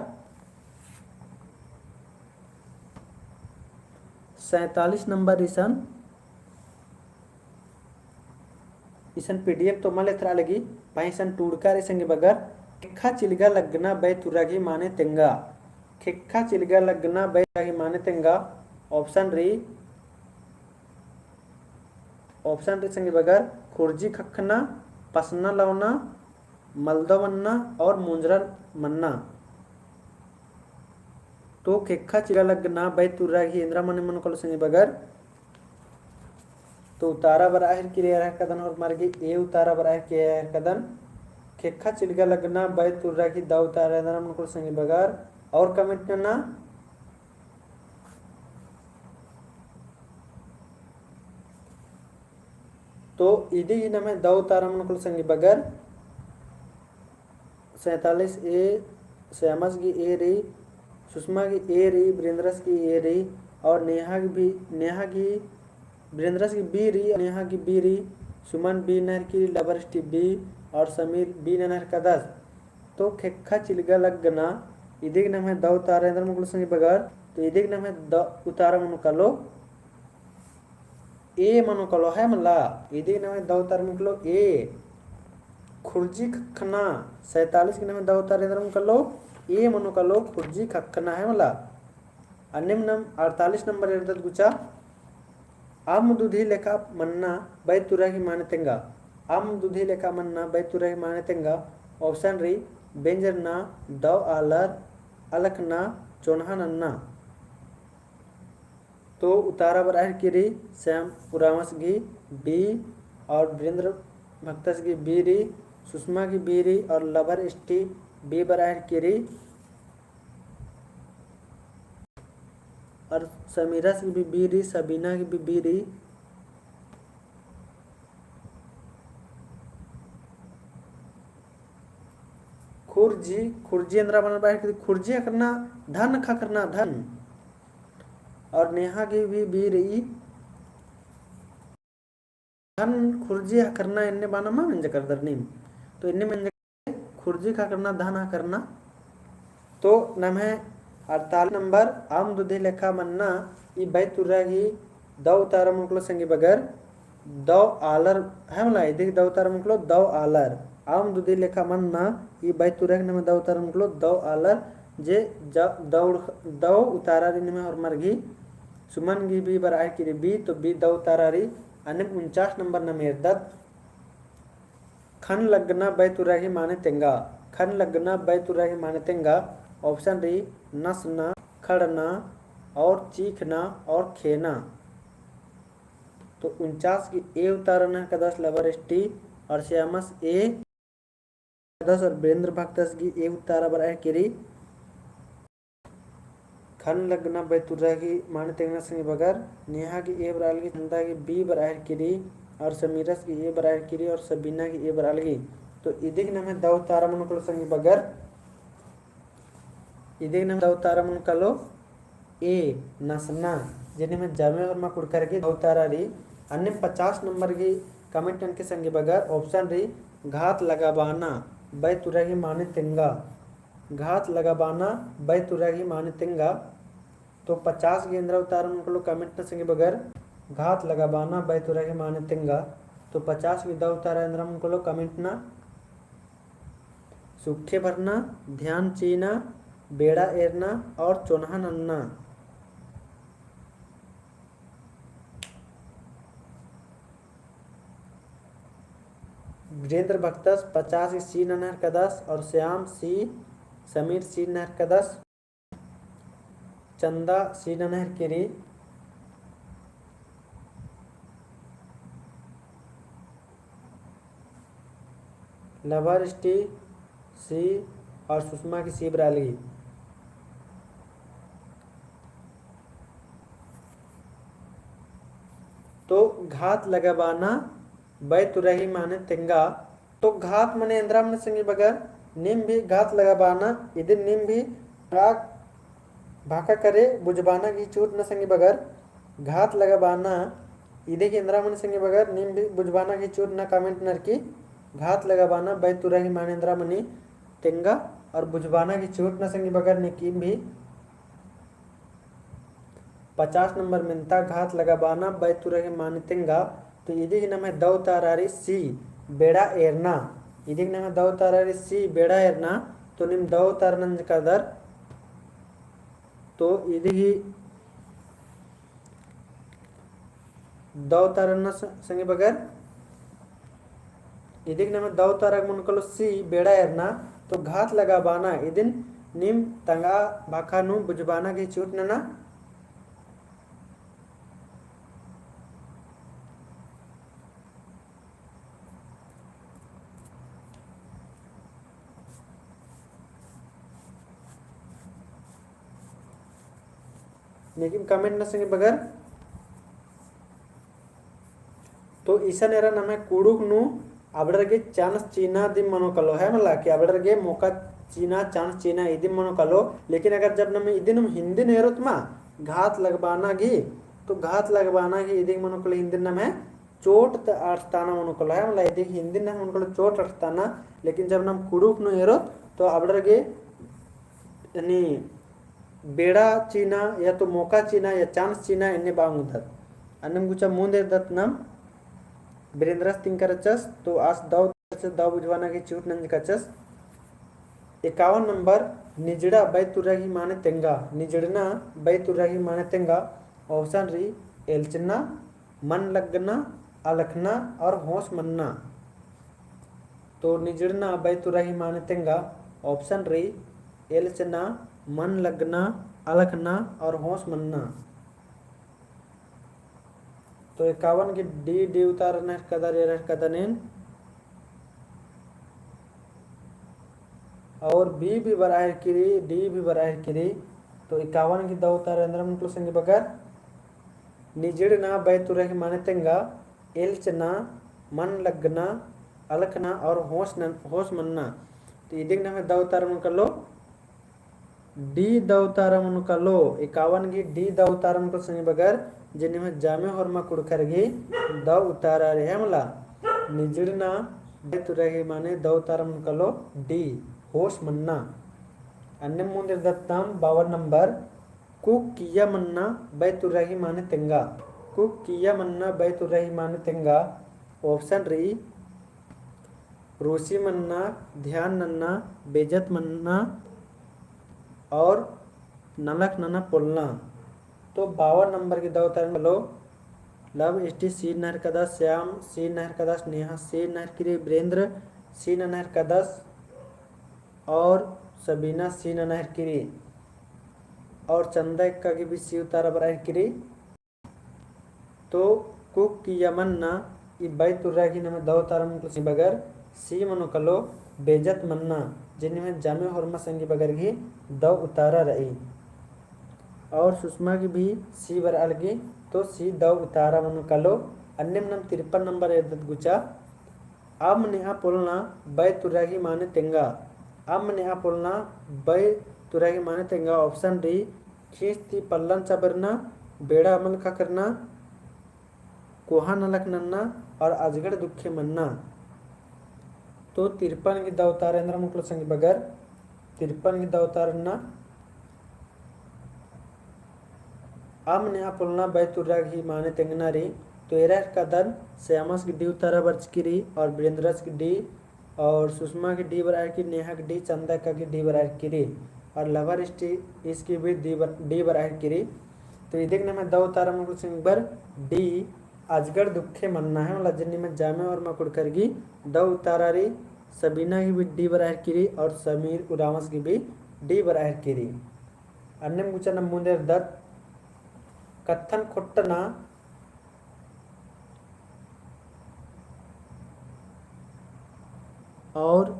सैंतालीस नंबर इसन इसन PDF तो मल एथरा लगी, पहें इसन टूड़का रई संगी बगर, ख़ेक्खा चिलगा लग्गना बई तुर्रा गही माने तेंगा। ख़ेक्खा चिलगा लग्गना बई तुर्रा गही माने तेंगा। Option रई, option रई संगी बगर, खुर्जी ख़क्खना, पसना लवना, मलदव मन्ना और मुंजरा मन्ना। तो ख़ेक्खा चिलगा लग्गना बई तुर्रा गही एन्दरा माने मनो कालो संगी बगर। तो उतारा बरआ हेलरकी रई एरा हेलरकदन होरमर गही, A उतारा बरआ हेलरकी रई एरा हेलरकदन। ख़ेक्खा चिलगा लग्गना बई तुर्रा गही दव उतारा एन्दरा मनो कालो संगी बगर और comment नना। तो इदी गही नम्है दव उतारा मनो कालो संगी बगर। सैंतालीस A, श्यामस गही A रई, सुषमा गही A रई, वीरेंद्रस गही A रई और नेहा गही भी, नेहा गही, वीरेंद्रस गही B रई, नेहा गही B रई, सुमन B नना हेलरकी रई, लवर स्टी B और समीर B नना हेलरकदस। तो ख़ेक्खा चिलगा लग्गना, इदी गही नम्है दव उतारा एन्दरा मनो कालो संगी बगर, तो इदी गही नम्है द-, उतारा मनो कालो A मनो कालो है मला, इदी गही नम्है दव उतारा मनो कालो A। खुर्जी ख़क्खना, सैंतालीस गही नम्है दव उतारा एन्दरा मनो कालो, A मनो कालो, खुर्जी ख़क्खना है मला। अन्नेम नम अड़तालीस नंबर एरदत गुचा, अम्म दुधी लेखा मन्ना बई तुर्रा गही माने तेंगा। अम्म दुधी लेखा मन्ना बई तुर्रा गही माने तेंगा। Option रई, बेंजरना, दव आलर, अलखना, चोन्हा नन्ना। तो उतारा बरआ हेलरकी रई श्याम उराँवस गही B और वीरेंद्र भक्तस गही B रई, सुषमा गही B रई और लवर स्टी B बरआ हेलरकी रई। और समीरस गही भी B रई, सबीना गही भी B रई। खुर्जी, खुर्जी एन्दरा बअना बरआ हेलरकी, खुर्जी ख़क्खरना, धन ख़क्खरना, धन। और नेहा गही भी B रई। धन खुर्जी ख़क्खरना एन्ने बअना मा मेंजकर दरा नीम। तो एन्ने मेंजकर खुर्जी ख़क्खरना, धन ख़क्खरना। तो नम्है अड़तालीस नंबर अम्म दुधी लेखा मन्ना, ई बई तुर्रा गही दव उतारा मनो कालो संगी बगर, दव आलर है मला, इदी गही दव उतारा मनो कालो दव आलर। अम्म दुधी लेखा मन्ना, ई बई तुर्रा गही नम्है दव उतारा मनो कालो दव आलर, जे ज-, दव, दव उतारा रई नम्है होरमर गही, सुमन गही B बरआ हेलरकी रई B, तो B दव उतारा रई। अन्नेम उनचास नंबर नम एरदत। ख़न्न लग्गना बई तुर्रा गही माने तेंगा। ख़न्न लग्गना बई तुर्रा गही माने तेंगा। Option रई नसना, खड़ना और चीखना और खेना। तो उनचास गही A उतारा नना हेलरकदस लवर स्टी और श्यामस A दस और वीरेंद्र भक्तस गही A उतारा बरआ हेलरकी रई। ख़न्न लग्गना बई तुर्रा गही माने तेंगना संगी बगर, नेहा गही A बरआ लगी, चंदा गही B बरआ हेलरकी रई, और समीरस गही A बरआ हेलरकी रई, और सबीना गही A बरआ लगी। तो इदी गही नम्है दव उतारा मनो कालो संगी बगर, इदी गही नम्है दव उतारा मनो कालो A, नसना, जे निम्है जमे होरमा कुँड़ुख़र गही दव उतारा रई। अन्नेम पचास नंबर गही comment ननके संगी बगर, option रई घात लगाबाना, बई तुर्रा गही माने तेंगा। घात लगाबाना, बई तुर्रा गही माने तेंगा। तो पचास गही एन्दरा उतारा मनो कालो comment नना संगी बगर, घात लगाबाना, बई तुर्रा गही माने तेंगा। तो पचास गही दव उतारा एन्दरा मनो कालो comment नना। सुखे भरना, ध्यान चिअना, बेड़ा एरना और चोन्हा नन्ना। वीरेंद्र भक्तस पचास गही C नना हेलरकदस और श्याम C, समीर C नना हेलरकदस। चंदा C नना हेलरकी रई। लवर स्टी C और सुषमा गही C बरआ लगी। तो घात लगाबाना, बई तुर्रा गही माने तेंगा। तो घात मने एन्दरा मने संगी बगर, नीम भी घात लगाबाना, इदिन नीम भी राग भाखा करे बुझबाना गही चूट नना संगी बगर, घात लगाबाना, इदी गही एन्दरा मने संगी बगर, नीम भी बुझबाना गही चूट नना comment ननरकी, घात लगाबाना, बई तुर्रा गही माने एन्दरा मने तेंगा, और बुझबाना गही चूट नना संगी बगर, नीम भी पचास नंबर मेन्ता घात लगाबाना, बई तुर्रा गही माने तेंगा। तो इदी गही नम्है दव उतारा रई C, बेड़ा एरना। इदिक नम्है दौ उतारा रई C, बेड़ा एरना। तो नीम दौ उतारा नंजकादर। तो इदिक ही दौ उतारा नना स-, संगी बगर। इदिक नम्है दौ उतारा गे मनो कालो C, बेड़ा एरना। तो घात लगाबाना, इदिन नीम तंगआ भाखा नू बुझबाना गे चिहुट नना। नेकिम comment नना संगी बगर। तो इसन एरा नम्है कुँड़ुख़ नू अबड़र गे chance चिअना दिम मनो कालो है, मला कि अबड़र गे मौका चिअना, chance चिअना इदिम मनो कालो। लेकिन अगर जब नम्है इदिन हिन्दी नू एरोत मा घात लगबाना गे, तो घात लगबाना गे इदिक मनो कालो हिन्दी नम्है चोट त अटताना मनो कालो है, मला इदिक हिन्दी नम्है मनो कालो चोट अटताना। लेकिन जब नाम कुँड़ुख़ नू एरोत तो अबड़र गे यानी बेड़ा चिअना या तो मौका चिअना या chance चिअना एन्ने बआ ओंगदत। अन्नेम गुचा मुन्द एरदत नाम। बिरेन्द्रस तिंका रहचस, तो आस दौ, दौ बुझबाना गे चिहुट नंजकाचस। इक्यावन नंबर, निजड़ा बई तुर्रा गही माने तेंगा। निजड़ना बई तुर्रा गही माने तेंगा। Option रई, एल्चना, मन लगना, अलखना और होश मन्ना। तो निजड़ना बई तुर्रा गही माने तेंगा, option रई, एल्चना, मन लगना, अलखना और होश मन्ना। तो इक्यावन गही D, D उतारा नहरकदर, एरा नहरकदर एन। और B भी बरआ हेलरकी रई, D भी बरआ हेलरकी रई। तो इक्यावन गही दौ उतारा एन्दरा मनो कालो संगी बगर। निजड़ना बई तुर्रा गही माने तेंगा, एल्चना, मन लगना, अलखना और होश नन-, होश मन्ना। तो इदिक नम्है दौ उतारा मनो कालो D दौ उतारा मनो कालो, इक्यावन गही D दौ उतारा मनो कालो संगी बगर, जे निम्है जामे होरमा कुँड़ुख़र गही दौ उतारा रई है मला। निजड़ना बई तुर्रा गही माने दौ उतारा मनो कालो D, होश मन्ना। अन्नेम मुन्द एरदत नाम बावन नंबर, कुक्क किइय्या मन्ना बई तुर्रा गही माने तेंगा। कुक्क किइय्या मन्ना बई तुर्रा गही माने तेंगा। Option रई, रूसी मन्ना, ध्यान नन्ना, बेइज्जत मन्ना और नलख नना पोल्लना। तो बावन नंबर गही दौ उतारा मनो कालो, love star C नहरकदस, श्याम C नहरकदस, नेहा C नहरकी रई, बिरेन्द्र C नहरकदस और सबीना C नहरकी रई और चंदा एक्का गही भी C उतारा बरआ हेलरकी रई। तो कुक्क किइय्या मन्ना, ई बई तुर्रा गही नम्है दौ उतारा मनो कालो संगी बगर, C मनो कालो बेइज्जत मन्ना, जे निम्है जामे होरमा संगी बगर गही दौ उतारा रई। और सुषमा गही भी C बरआ लगी, तो C दौ उतारा मनो कालो। अन्नेम नाम तिरपन नंबर एरदत गुचा, अम्म नेआ पोल्लना बई तुर्रा गही माने तेंगा। अम्म नेआ पोल्लना बई तुर्रा गही माने तेंगा। Option रई, खींच ती पल्लन चबरना, बेड़ा मल खखरना, कोहा नलख नन्ना और अजगड़ दुखे मन्ना। तो तिरपन गही दौ उतारा एन्दरा मनो कालो संगी बगर, तिरपन गही दौ उतारा नना, अम्म नेआ पोल्लना बई तुर्रा गही माने तेंगना रई। तो एरा नहरकदन श्यामस गही D उतारा बरचकी रई और बिरेन्द्रस गही D और सुषमा गही D बरआ हेलरकी रई, नेहा गही D, चंदा एक्का गही D बरआ हेलरकी रई और lover star ईस गही भी D बर-, D बरआ हेलरकी रई। तो इदिक नम्है दौ उतारा मनो कालो संगी बगर D, अजगड़ दुखे मन्ना है मला, जे निम्है जामे होरमा कुँड़ुख़र गही दौ उतारा रई। सबीना गही भी D बरआ हेलरकी रई और समीर उराँवस गही भी D बरआ हेलरकी रई। अन्नेम गुचा नाम मुन्द एरदत, कत्थन खोट्टना और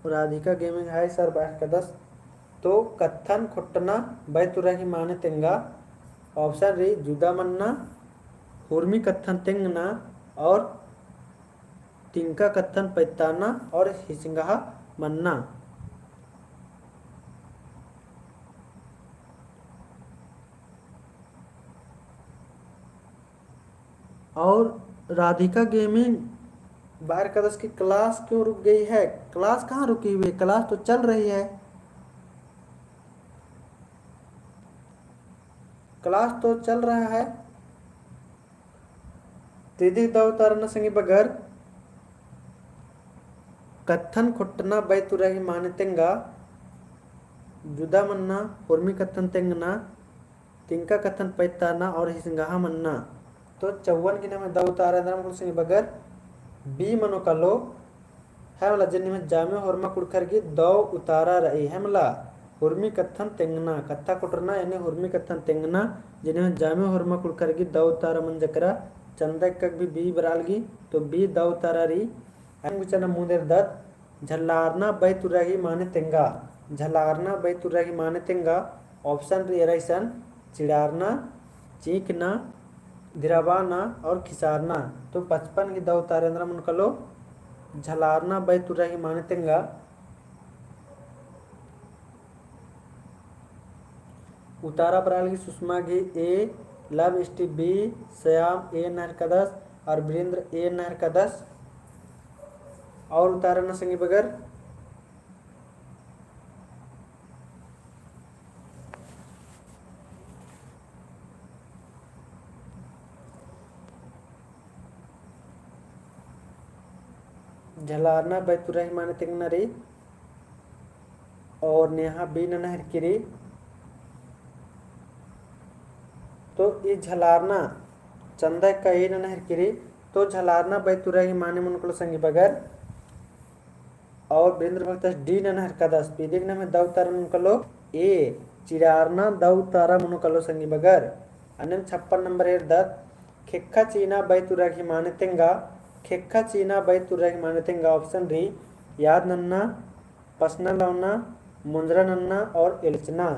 राधिका gaming hi sir बरआ हेलरकदस। तो कत्थन खोट्टना बई तुर्रा गही माने तेंगा। Option रई, जुदा मन्ना, हुरमी कत्थन तेंगना और तिंका कत्थन पैताना और हिसिंगहा मन्ना। और राधिका gaming बरआ हेलरकदस कि class क्यों रुक गई है? Class कहाँ रुकी हुई है? Class तो चल रही है। Class तो चल रहा है। तो इदिक दौ उतारा नना संगी बगर, कत्थन खोटना बई तुरा गही माने तेंगा, जुदा मन्ना, हुरमी कत्थन तेंगना, तिंका कत्थन पैताना और हिसंगहा मन्ना। तो चौवन गही नम्है दौ उतारा एन्दरा मनो कालो संगी बगर, B मनो कालो, है मला जे निम्है जामे होरमा कुँड़ुख़र गही दौ उतारा रई, है मला हुरमी कत्थन तेंगना, कत्था खोटरना यानी हुरमी कत्थन तेंगना, जे निम्है जामे होरमा कुँड़ुख़र गही दौ उतारा मंजा केरा, चंदा एक्का गही भी B बरआ लगी, तो B दौ उतारा रई। अन्नेम गुचा नम मुन्देर दत, झलारना बई तुरा गही माने तेंगा, झलारना बई तुरा गही माने तेंगा, option रई एरा इसन, चिड़ारना, चींकना, धिराबाना और खिसारना। तो पचपन गही दौ उतारा एन्दरा मनो कालो, झलारना बई तुरा गही माने तेंगा। उतारा बरआ लगी सुषमा गही A, लव इष्टी B, श्याम A नहरकदस और वीरेंद्र A नहरकदस। और उतारा नना संगी बगर। झलारना बई तुरा गही माने तेंगना रई। और नेहा B नना हेरकी रई। तो ई झलारना, चंदा एक्का A नना हेरकी रई। तो झलारना बई तुरा गही माने मनो कालो संगी बगर। और वीरेंद्र भगतस D नना हेरकदस। तो इदिक नम्है दौ उतारा मनो कालो A, चिड़ारना दौ उतारा मनो कालो संगी बगर। अन्नेम छप्पन नंबर एरदत, खेक्खा चीना बई तुरा गही माने तेंगा, खेक्खा चीना बई तुरा गही माने तेंगा option रई, याद नन्ना, पसना लौना, मोंजरा नन्ना और एल्चना।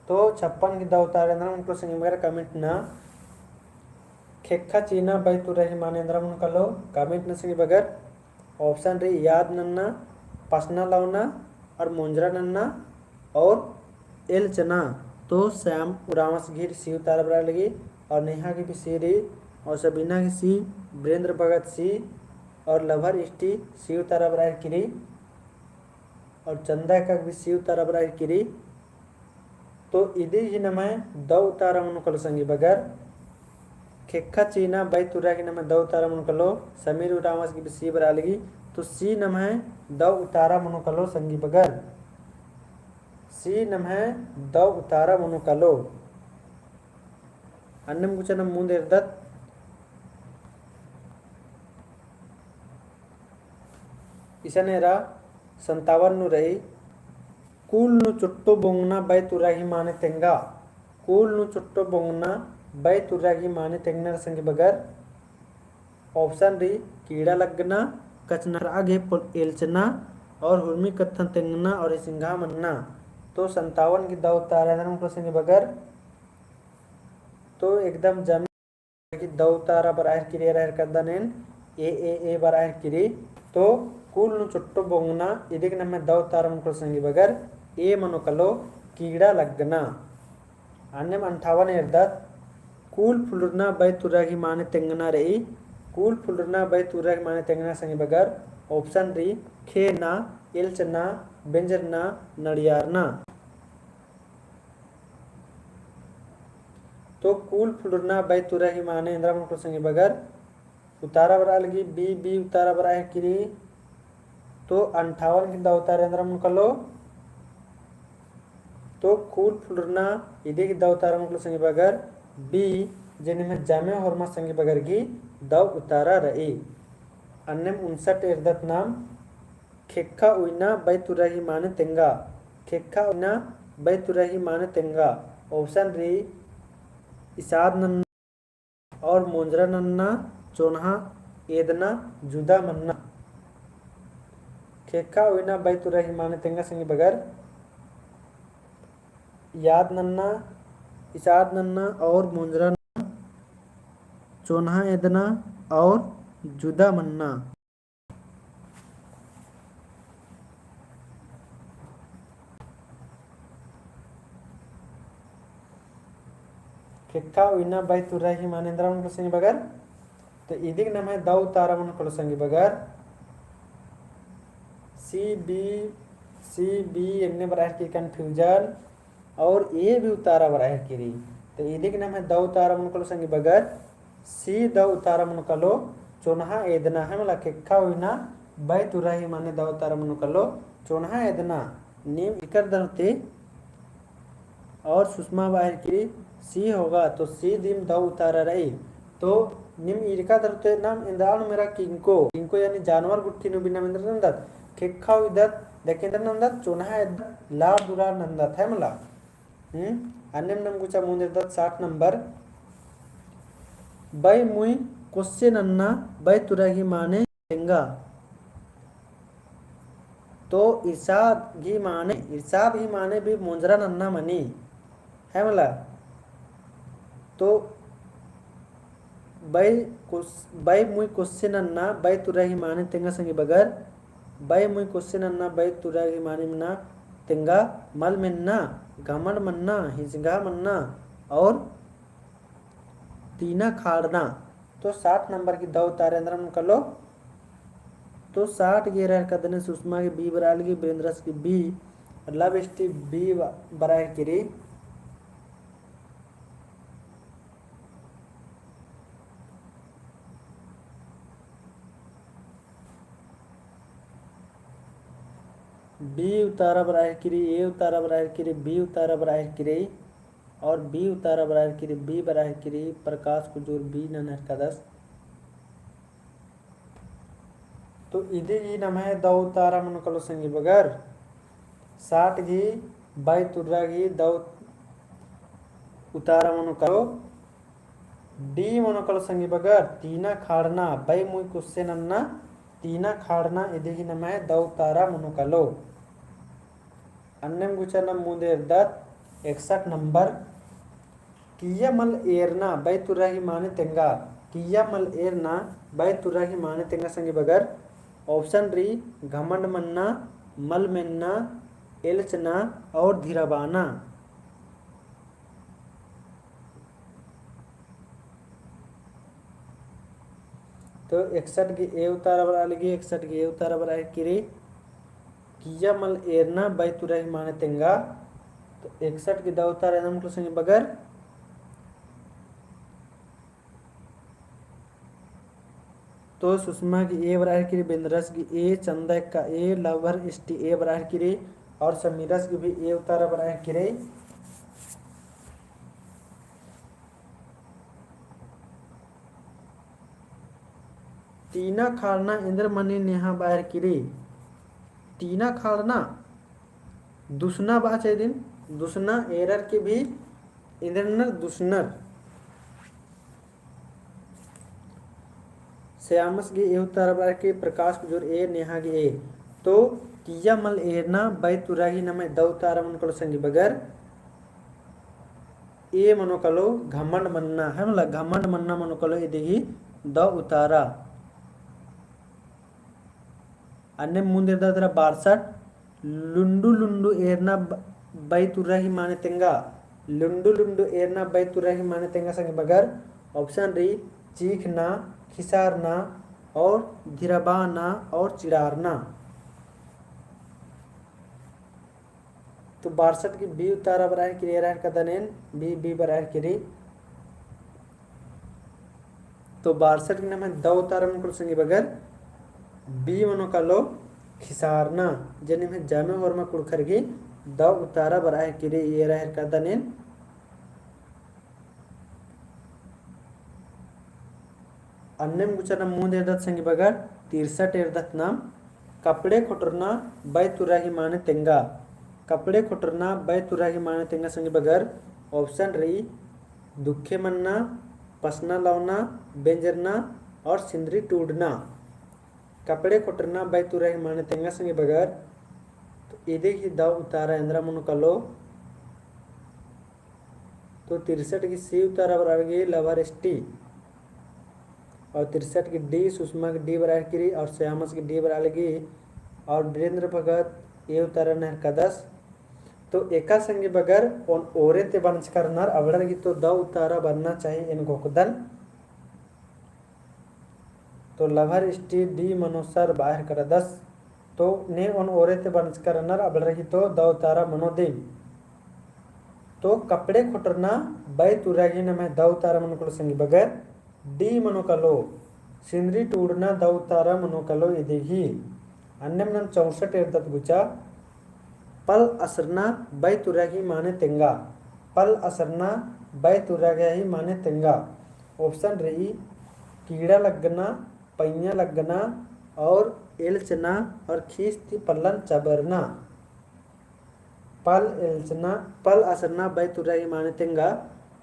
तो छप्पन गही दौ उतारा एन्दरा मनो कालो संगी बगर comment नना। खेक्खा चीना बई तुरा गही माने एन्दरा मनो कालो comment नना संगी बगर। Option रई याद नन्ना, पसना लौना और मोंजरा नन्ना और एल्चना। तो श्याम उराँवस गही C उतारा बरआ लगी और नेहा गही भी C रई और सबीना गही C, वीरेंद्र भगत C और लभर इष्टी C उतारा बरआ हेरकी रई और चंदा एक्का गही भी C उतारा बरआ हेरकी रई। तो इदिक ही नम्है दौ उतारा मनो कालो संगी बगर। खेक्खा चीना बई तुरा गही नम्है दौ उतारा मनो कालो, समीर उराँवस गही भी C बरआ लगी। तो C नम्है दौ उतारा मनो कालो संगी बगर। C नम्है दौ उतारा मनो कालो। अन्नेम गुचा नम मुन्द एरदत। इसन एरा संतावन नू रई, कुल नू चुट्टो बोंगना बई तुरा गही माने तेंगा। कुल नू चुट्टो बोंगना बई तुरा गही माने तेंगना रई संगी बगर। Option रई कीड़ा लग्गना, कछनखरआ गे पोल्ल एल्चना और हुरमी कत्थन तेंगना और हिसिंगहा मन्ना। तो संतावन गही दौ उतारा एन्दरा मनो कालो संगी बगर। तो एकदम जम गही दौ उतारा बरआ हेरकी रई, एरा हेरकदन एन, A, A, A बरआ हेरकी रई। तो कुल नू चुट्टो बोंगना, इदिक नम्है दौ उतारा मनो कालो संगी बगर, A मनो कालो कीड़ा लग्गना। अन्नेम अंठावन एरदत, कुल फुलुरना बई तुरा गही माने तेंगना रई, कुल फुलुरना बई तुरा गही माने तेंगना संगी बगर, option रई, खेना, एल्चना, बेंजरना, नड़ियारना। तो कुल फुलुरना बई तुरा गही माने एन्दरा मनो कालो संगी बगर, उतारा बरआ लगी B, B उतारा बरआ हेरकी रई। तो अंठावन गही दौ उतारा एन्दरा मनो कालो। तो कुल फुलुरना इदिक दौ उतारा मनो कालो संगी बगर B, जे निम्है जामे होरमा संगी बगर गही दौ उतारा रई। अन्नेम उनसठ एरदत नाम, खेक्खा उइना बई तुरा गही माने तेंगा, खेक्खा उइना बई तुरा गही माने तेंगा। Option रई, इसाद नन्ना और मोंजरा नन्ना, चोन्हा एदना, जुदा मन्ना। खेक्खा उइना बई तुरा गही माने तेंगा संगी बगर, याद नन्ना, इसाद नन्ना और मोंजरा नन्ना, चोन्हा एदना और जुदा मन्ना। खेक्खा उइना बई तुरा गही माने एन्दरा मनो कालो संगी बगर। तो इदिक नम्है दौ उतारा मनो कालो संगी बगर। C, B, C, B एन्ने बरआ हेरकी confusion और A भी उतारा बरआ हेरकी रई। तो इदिक नम्है दौ उतारा मनो कालो संगी बगर। C दौ उतारा मनो कालो, चोन्हा एदना है मला खेक्खा उइना बई तुरा ही माने दौ उतारा मनो कालो चोन्हा एदना। नीम ईरका दरते और सुषमा बअर की रई C होगा, तो C दिम दौ उतारा रई। तो नीम ईरका दरते नाम एन्दरा नू मेरा किंको, किंको यानी जानवर गुट्ठी नू भी नाम एन्दरा नन्दत, ख़ेक्खा उइदत, लेकिन एन्दरा नन्दत, चोन्हा एदत, लाड़ दुलार नन्दत है मला। हम्म, अन्नेम नाम गुचा मुन्द एरदत साठ नंबर। बई मुई कोस्से नन्ना, बई तुरा ही माने तेंगा। तो इरसाद ही माने, इरसाद ही माने भी मोंजरा नन्ना मनी, है मला। तो बई कोस-, बई मुई कोस्से नन्ना, बई तुरा ही माने तेंगा संगी बगर। बई मुई कोस्से नन्ना, बई तुरा ही माने मना तेंगा, मल मेन्ना, घमंड मन्ना, हिंजगा मन्ना और तीना खाड़ना। तो साठ नंबर की दौ उतारा एन्दरा मनो कालो। तो साठ गे एरा हेरकदन एन, सुषमा गे B बरआ लगी, बिरेंद्रस गे B, लव एसटी B ब-, बरआ हेरकी रई। B उतारा बरआ हेरकी रई, A उतारा बरआ हेरकी रई, B उतारा बरआ हेरकी रई। और B उतारा बरआ हेरकी रई, B बरआ हेरकी रई, प्रकाश कुजूर B नना हेरकदस। तो इदी गही नम्है दौ उतारा मनो कालो संगी बगर, साठ गही बई तुरा गही दौ उतारा मनो कालो। D मनो कालो संगी बगर, तीना खाड़ना, बई मुई कोस्से नन्ना, तीना खाड़ना, इदी गही नम्है दौ उतारा मनो कालो। अन्नेम गुचा नाम मुन्द एरदत एकसठ नंबर। किइय्या मल एरना बई तुरा ही माने तेंगा। किइय्या मल एरना बई तुरा ही माने तेंगा संगी बगर। Option रई घमंड मन्ना, मल मेन्ना, एलचना और धिराबाना। तो एकसठ गही A उतारा बरआ लगी, एकसठ गही A उतारा बरआ हेरकी रई। किइय्या मल एरना बई तुरा ही माने तेंगा। तो एकसठ गही दौ उतारा एन्दरा मनो कालो संगी बगर। तो सुषमा गही A बरआ हेरकी रई, बिरेंद्रस गही A, चंदा एक्का A, लवर एसटी A बरआ हेरकी रई और समीरस गही भी A उतारा बरआ हेरकी रई। तीना खाड़ना एन्दर मनी नेहा बअर की रई। तीना खाड़ना दुसना बआ चाहिदिन, दुसना एरर की भी एन्दर नर दुसनर। श्यामस गही A उतारा बरआ हेरकी रई, प्रकाश कुजूर A, नेहा गही A। तो किइय्या मल एरना बई तुरा ही नम्है दौ उतारा मनो कालो संगी बगर। A मनो कालो घमंड मन्ना, है मला, घमंड मन्ना मनो कालो इदी गही दौ उतारा। अन्नेम मुन्द एरदत एरा बारसठ, लुंडु लुंडु एरना ब-, बई तुरा ही माने तेंगा। लुंडु लुंडु एरना बई तुरा ही माने तेंगा संगी बगर। Option रई चीखना, खिसारना और धिराबाना और चिड़ारना। तो बारसठ गही B उतारा बरआ हेरकी रई, एरा हेरकदन एन, B, B बरआ हेरकी रई। तो बारसठ गही नम्है दौ उतारा मनो कालो संगी बगर, B मनो कालो खिसारना, जे निम्है जामे होरमा कुँड़ुख़र गही दौ उतारा बरआ हेरकी रई, एरा हेरकदन एन। अन्नेम गुचा नाम मुन्द एरदत संगी बगर, तिरसठ एरदत नाम, कपड़े खोटरना बई तुरा ही माने तेंगा। कपड़े खोटरना बई तुरा ही माने तेंगा संगी बगर। Option रई दुखे मन्ना, पसना लौना, बेंजरना और सिंदरी टूड़ना। कपड़े खोटरना बई तुरा ही माने तेंगा संगी बगर। तो इदी गही दौ उतारा एन्दरा मनो कालो। तो तिरसठ गही C उतारा बरआ लगी, लवर एसटी। और तिरसठ गही D, सुषमा गही D बरआ हेरकी रई और श्यामस गही D बरआ लगी। और बिरेंद्र भगत A उतारा नना हेरकदस। तो एका संगी बगर ओन ओरे ते बरचकर रअनर, अबड़र गही तो दौ उतारा बरना चाहिए एन घोखदन। तो लवर एसटी D मनो सर बअर हेरकदस। तो ने ओन ओरे ते बरचकर रअनर, अबड़र गही तो दौ उतारा मनो दिम। तो कपड़े खोटरना बई तुरा गही नम्है दौ उतारा मनो कालो संगी बगर, D मनो कालो। सिंदरी टूड़ना दौ उतारा मनो कलो इदिगही। अन्नेम नम चौसठ एरदत गुचा, पल असरना बै तुरा गही माने तेंगा। पल असरना बै तुरा गही माने तेंगा। Option रई, कीड़ा लग्गना, पैया लग्गना और एल्चना और खीस ती पल्लन चबरना। पल एल्चना, पल असरना बै तुरा गही माने तेंगा।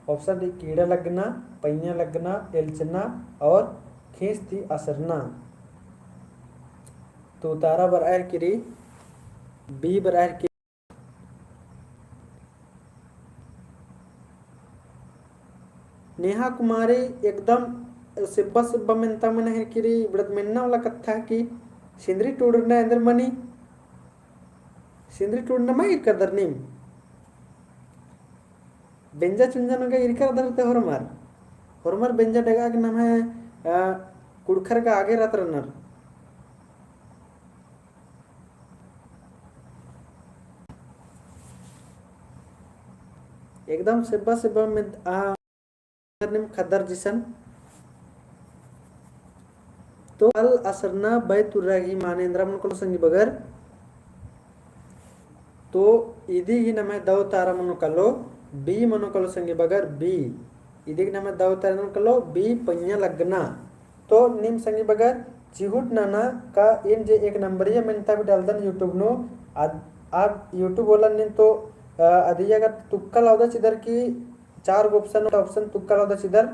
Option रई, कीड़ा लग्गना, पैया लग्गना, एल्चना और खीस ती असरना। तो उतारा बरआ हेलरकी रई, B बरआ हेलरकी। नेहा कुमारी एकदम सिब्बा सिब्बा मेन्ता मना हेलरकी रई, इबड़त मेन्ना वाला कत्था कि सिंदरी टूड़ना एन्देर मनी, सिंदरी टूड़ना मा ईरकादर नीम। बेंजा चुंजा नू गा ईरकादर ते होरमर। होरमर बेंजा डगा के नम्है, अ, कुँड़ुख़र गा आगे रअदर रअनर। एकदम सिब्बा सिब्बा मेन्ता, आ, नीम ख़द्दर जिसन। तो पल असरना बै तुरा गही माने एन्दरा मनो कलो संगी बगर। तो इदिगही नम्है दौ उतारा मनो कलो, B मनो कलो संगी बगर, B। इदिगही नम्है दौ उतारा मनो कलो, B, पैया लग्गना। तो नीम संगी बगर चिहुट नना का एन जे एक नंबरिया मेन्ता भी डालदन YouTube नू, अद-, आ YouTube वाला नीम तो, अ, अदिया गा तुक्का लौदा चिदर की चार गो option, option तुक्का लौदा चिदर,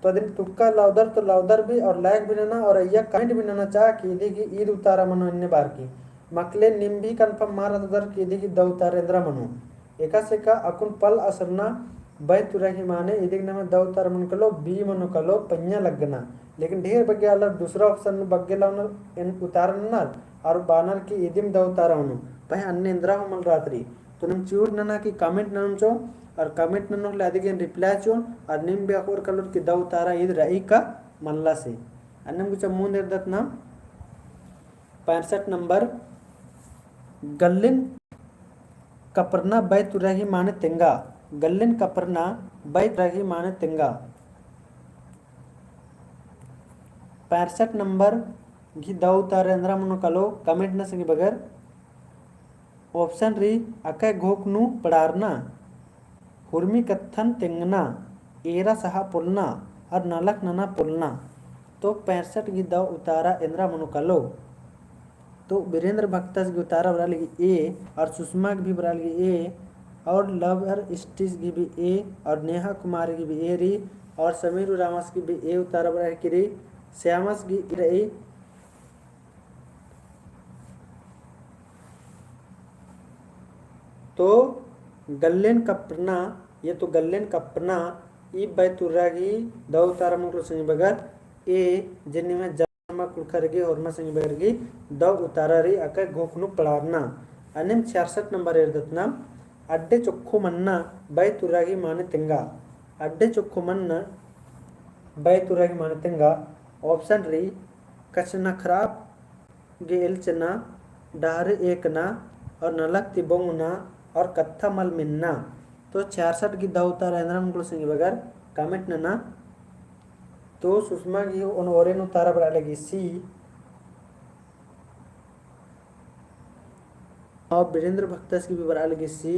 तो अदिन तुक्का लौदर तो लौदर भी और like भी नना और अइय्या comment भी नना चा कि इदिगही ईद उतारा मनो एन्ने बअर की। मकले नीम भी confirm मा रअदर कि इदिगही दौ उतारा एन्दरा मनो। एकासे का अक्कुन पल असरना बै तुरा गही माने इदिगही नम्है दौ उतारा मनो कलो, B मनो कलो, पैया लग्गना। लेकिन ढेर बग्गे आलर दूसरा option नू बग्गे लौनर एन उतारा ननर और बअनर कि इदिम दौ उतारा मनो। पहें अन्ने एन्दरा हूँ मल रअदर रई। तो नीम चिहुट नना कि comment ननोन चो, और comment ननोन होले अदिगेन reply चिओन, और नीम भी अख़ोर कलोर कि दौ उतारा ईद रई का मल्ला से। अन्नेम गुचा मुन्द एरदत नाम पैंसठ नंबर, गल्लिन कपरना बै तुरा गही माने तेंगा। गल्लिन कपरना बै तुरा गही माने तेंगा। पैंसठ नंबर गही दौ उतारा एन्दरा मनो कलो comment नना संगी बगर। Option रई, अकय घोख नू पड़ारना, हुरमी कत्थन तेंगना, एरा सहा पोलना और नलख नना पोलना। तो पैंसठ गही दौ उतारा एन्दरा मनो कलो। तो बीरेंद्र भक्तस गही उतारा बरआ लगी A और सुषमा गही भी बरआ लगी A और लवर स्टिस गही भी A और नेहा कुमारी गही भी A रई और समीर उरांवस गही भी A उतारा बरआ हेलरकी रई, श्यामस गही A रई। तो गल्लेन कपरना, ये तो गल्लेन कपरना, ई बै तुरा गही दौ उतारा मनो कलो संगी बगर A, जे निम्है जम्मा कुँड़ुख़र गही होरमा संगी बगर गही दौ उतारा रई अकय घोख नू पड़ारना। अन्नेम छियासठ नंबर एरदत नाम, अड्डे चोक्खो मन्ना बै तुरा गही माने तेंगा। अड्डे चोक्खो मन्ना बै तुरा गही माने तेंगा। Option रई, कछनखरआ गे एल्चना, डहरे एकना और नलख ती बोंगना और कत्था मल मेन्ना। तो छियासठ गही दौ उतारा एन्दरा मनो कलो संगी बगर comment नना। तो सुषमा गही ओन ओरेन उतारा बरआ लगी C और बीरेंद्र भक्तस गही भी बरआ लगी C।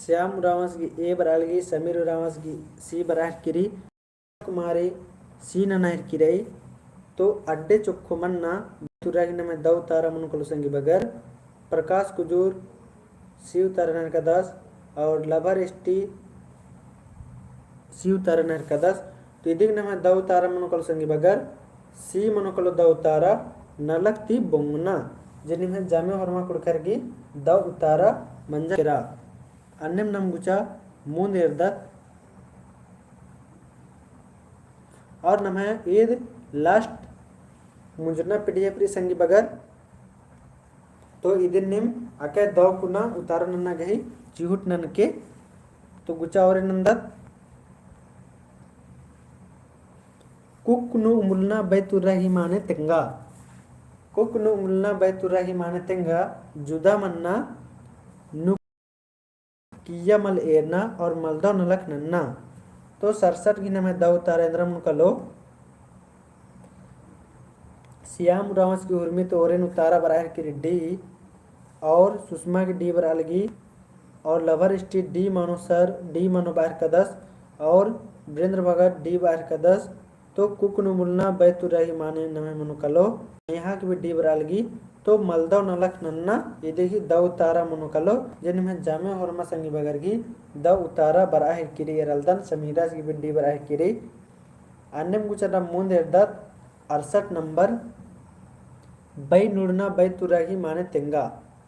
श्याम उरांवस गही A बरआ लगी, समीर उरांवस गही C बरआ हेलरकी रई। कुमारी C नना हेलरकी रई। तो अड्डे चोक्खो मन्ना बै तुरा गही नम्है दौ उतारा मनो कलो संगी बगर, प्रकाश कुजूर C उतारा नना हेलरकदस और लवर स्टी C उतारा नना हेलरकदस। तो इदिगही नम्है दौ उतारा मनो कलो संगी बगर, C मनो कलो दौ उतारा, नलख ती बोंगना। जे निम्है जम्मे होरमा कुँड़ुख़र गही दौ उतारा मंजा केरा। अन्नेम नाम गुचा मुन्द एरदत। और नम्है ईद last मुंजरना PDF रई संगी बगर। तो इदिन नीम अकय दौ कुना उतारा नन्ना गही चिहुट ननके। तो गुचा ओरे नन्दत। कुक्क नू उमुलना बै तुरा गही माने तेंगा। कुक्क नू उमुलना बै तुरा गही माने तेंगा, जुदा मन्ना, नू किइय्या मल एरना और मलदौ नलख नन्ना। तो सरसठ गही नम्है द उतारा एन्दरा मनो कालो। सियाम उराँवस गही उर्मी ती ओरेन उतारा बरआ हेलरकी डी और सुषमा गही डी बरआ लगी और लभर स्टी डी मनो सर, डी मनो बरआ हेलरकदस और वीरेंद्र भगत डी बरआ हेलरकदस। तो कुक्क नू मुलना बैतुरा गही माने नम्है मनो कालो, नेहा गही भी डी बरआ लगी। तो मलदव नलख नन्ना इदी गही द उतारा मनो कालो, जे निम्है जामे होरमा संगी बगर गही द उतारा बरआ हेलरकी रई एरा लगदन, समीरास गही भी डी बरआ हेलरकी रई। अन्नेम गुचा नम मुन्द एरदत अरसठ नंबर, बई नुड़ना बैतुरा गही माने तेंगा।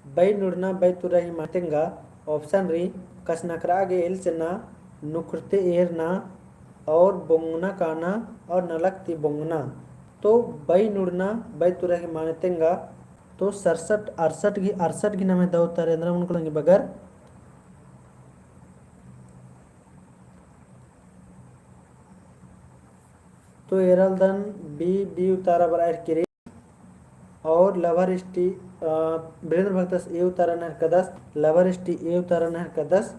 बई नुड़ना बैतुरा गही माने तेंगा, option रई, कछनखरआ गे एल्चना, नुखरते एरना और बोंगना काना और नलख ती बोंगना। तो बई नुड़ना बैतुरा गही माने तेंगा। तो सरसठ, अरसठ गही, अरसठ गही नम्है द उतारा एन्दरा मनो कालो संगी बगर। तो एरा लगदन बी, बी उतारा बरआ हेलरकी रई। और लभर स्टी, अ, वीरेंद्र भगतस ए उतारा नना हेलरकदस, लभर स्टी ए उतारा नना हेलरकदस।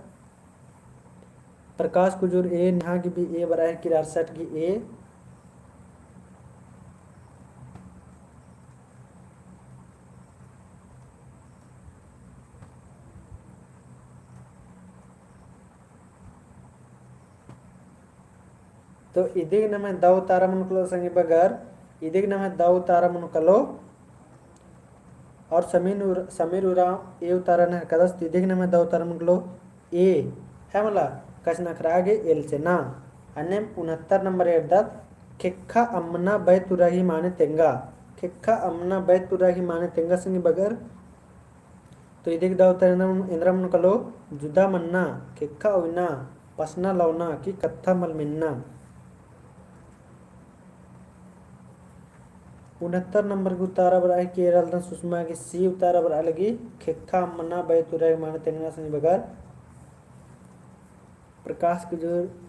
प्रकाश कुजूर ए, नेहा गही भी ए बरआ हेलरकी रई अरसठ गही ए। तो इदी गही नम्है द उतारा मनो कालो संगी बगर, इदी गही नम्है द उतारा मनो कालो। और समीर उर-, समीर उराँव ए उतारा नना हेलरकदस, तो इदी गही नम्है द उतारा मनो कालो ए, है मला, कछनखरआ गे एल्चना। अन्नेम उनहत्तर नंबर एरदत, ख़ेक्खा अम्मना बैतुरा गही माने तेंगा। ख़ेक्खा अम्मना बैतुरा गही माने तेंगा संगी बगर। तो इदी गही द उतारा एन्दरा मनो कालो, जुदा मन्ना, ख़ेक्खा ओयना, पसना लवना कि कत्था मल मेन्ना। उनहत्तर नंबर गही उतारा बरआ हेलरकी एरा लगदन सुषमा गही सी उतारा बरआ लगी, ख़ेक्खा अम्मना बैतुरा गही माने तेंगा संगी बगर। प्रकाश कुजूर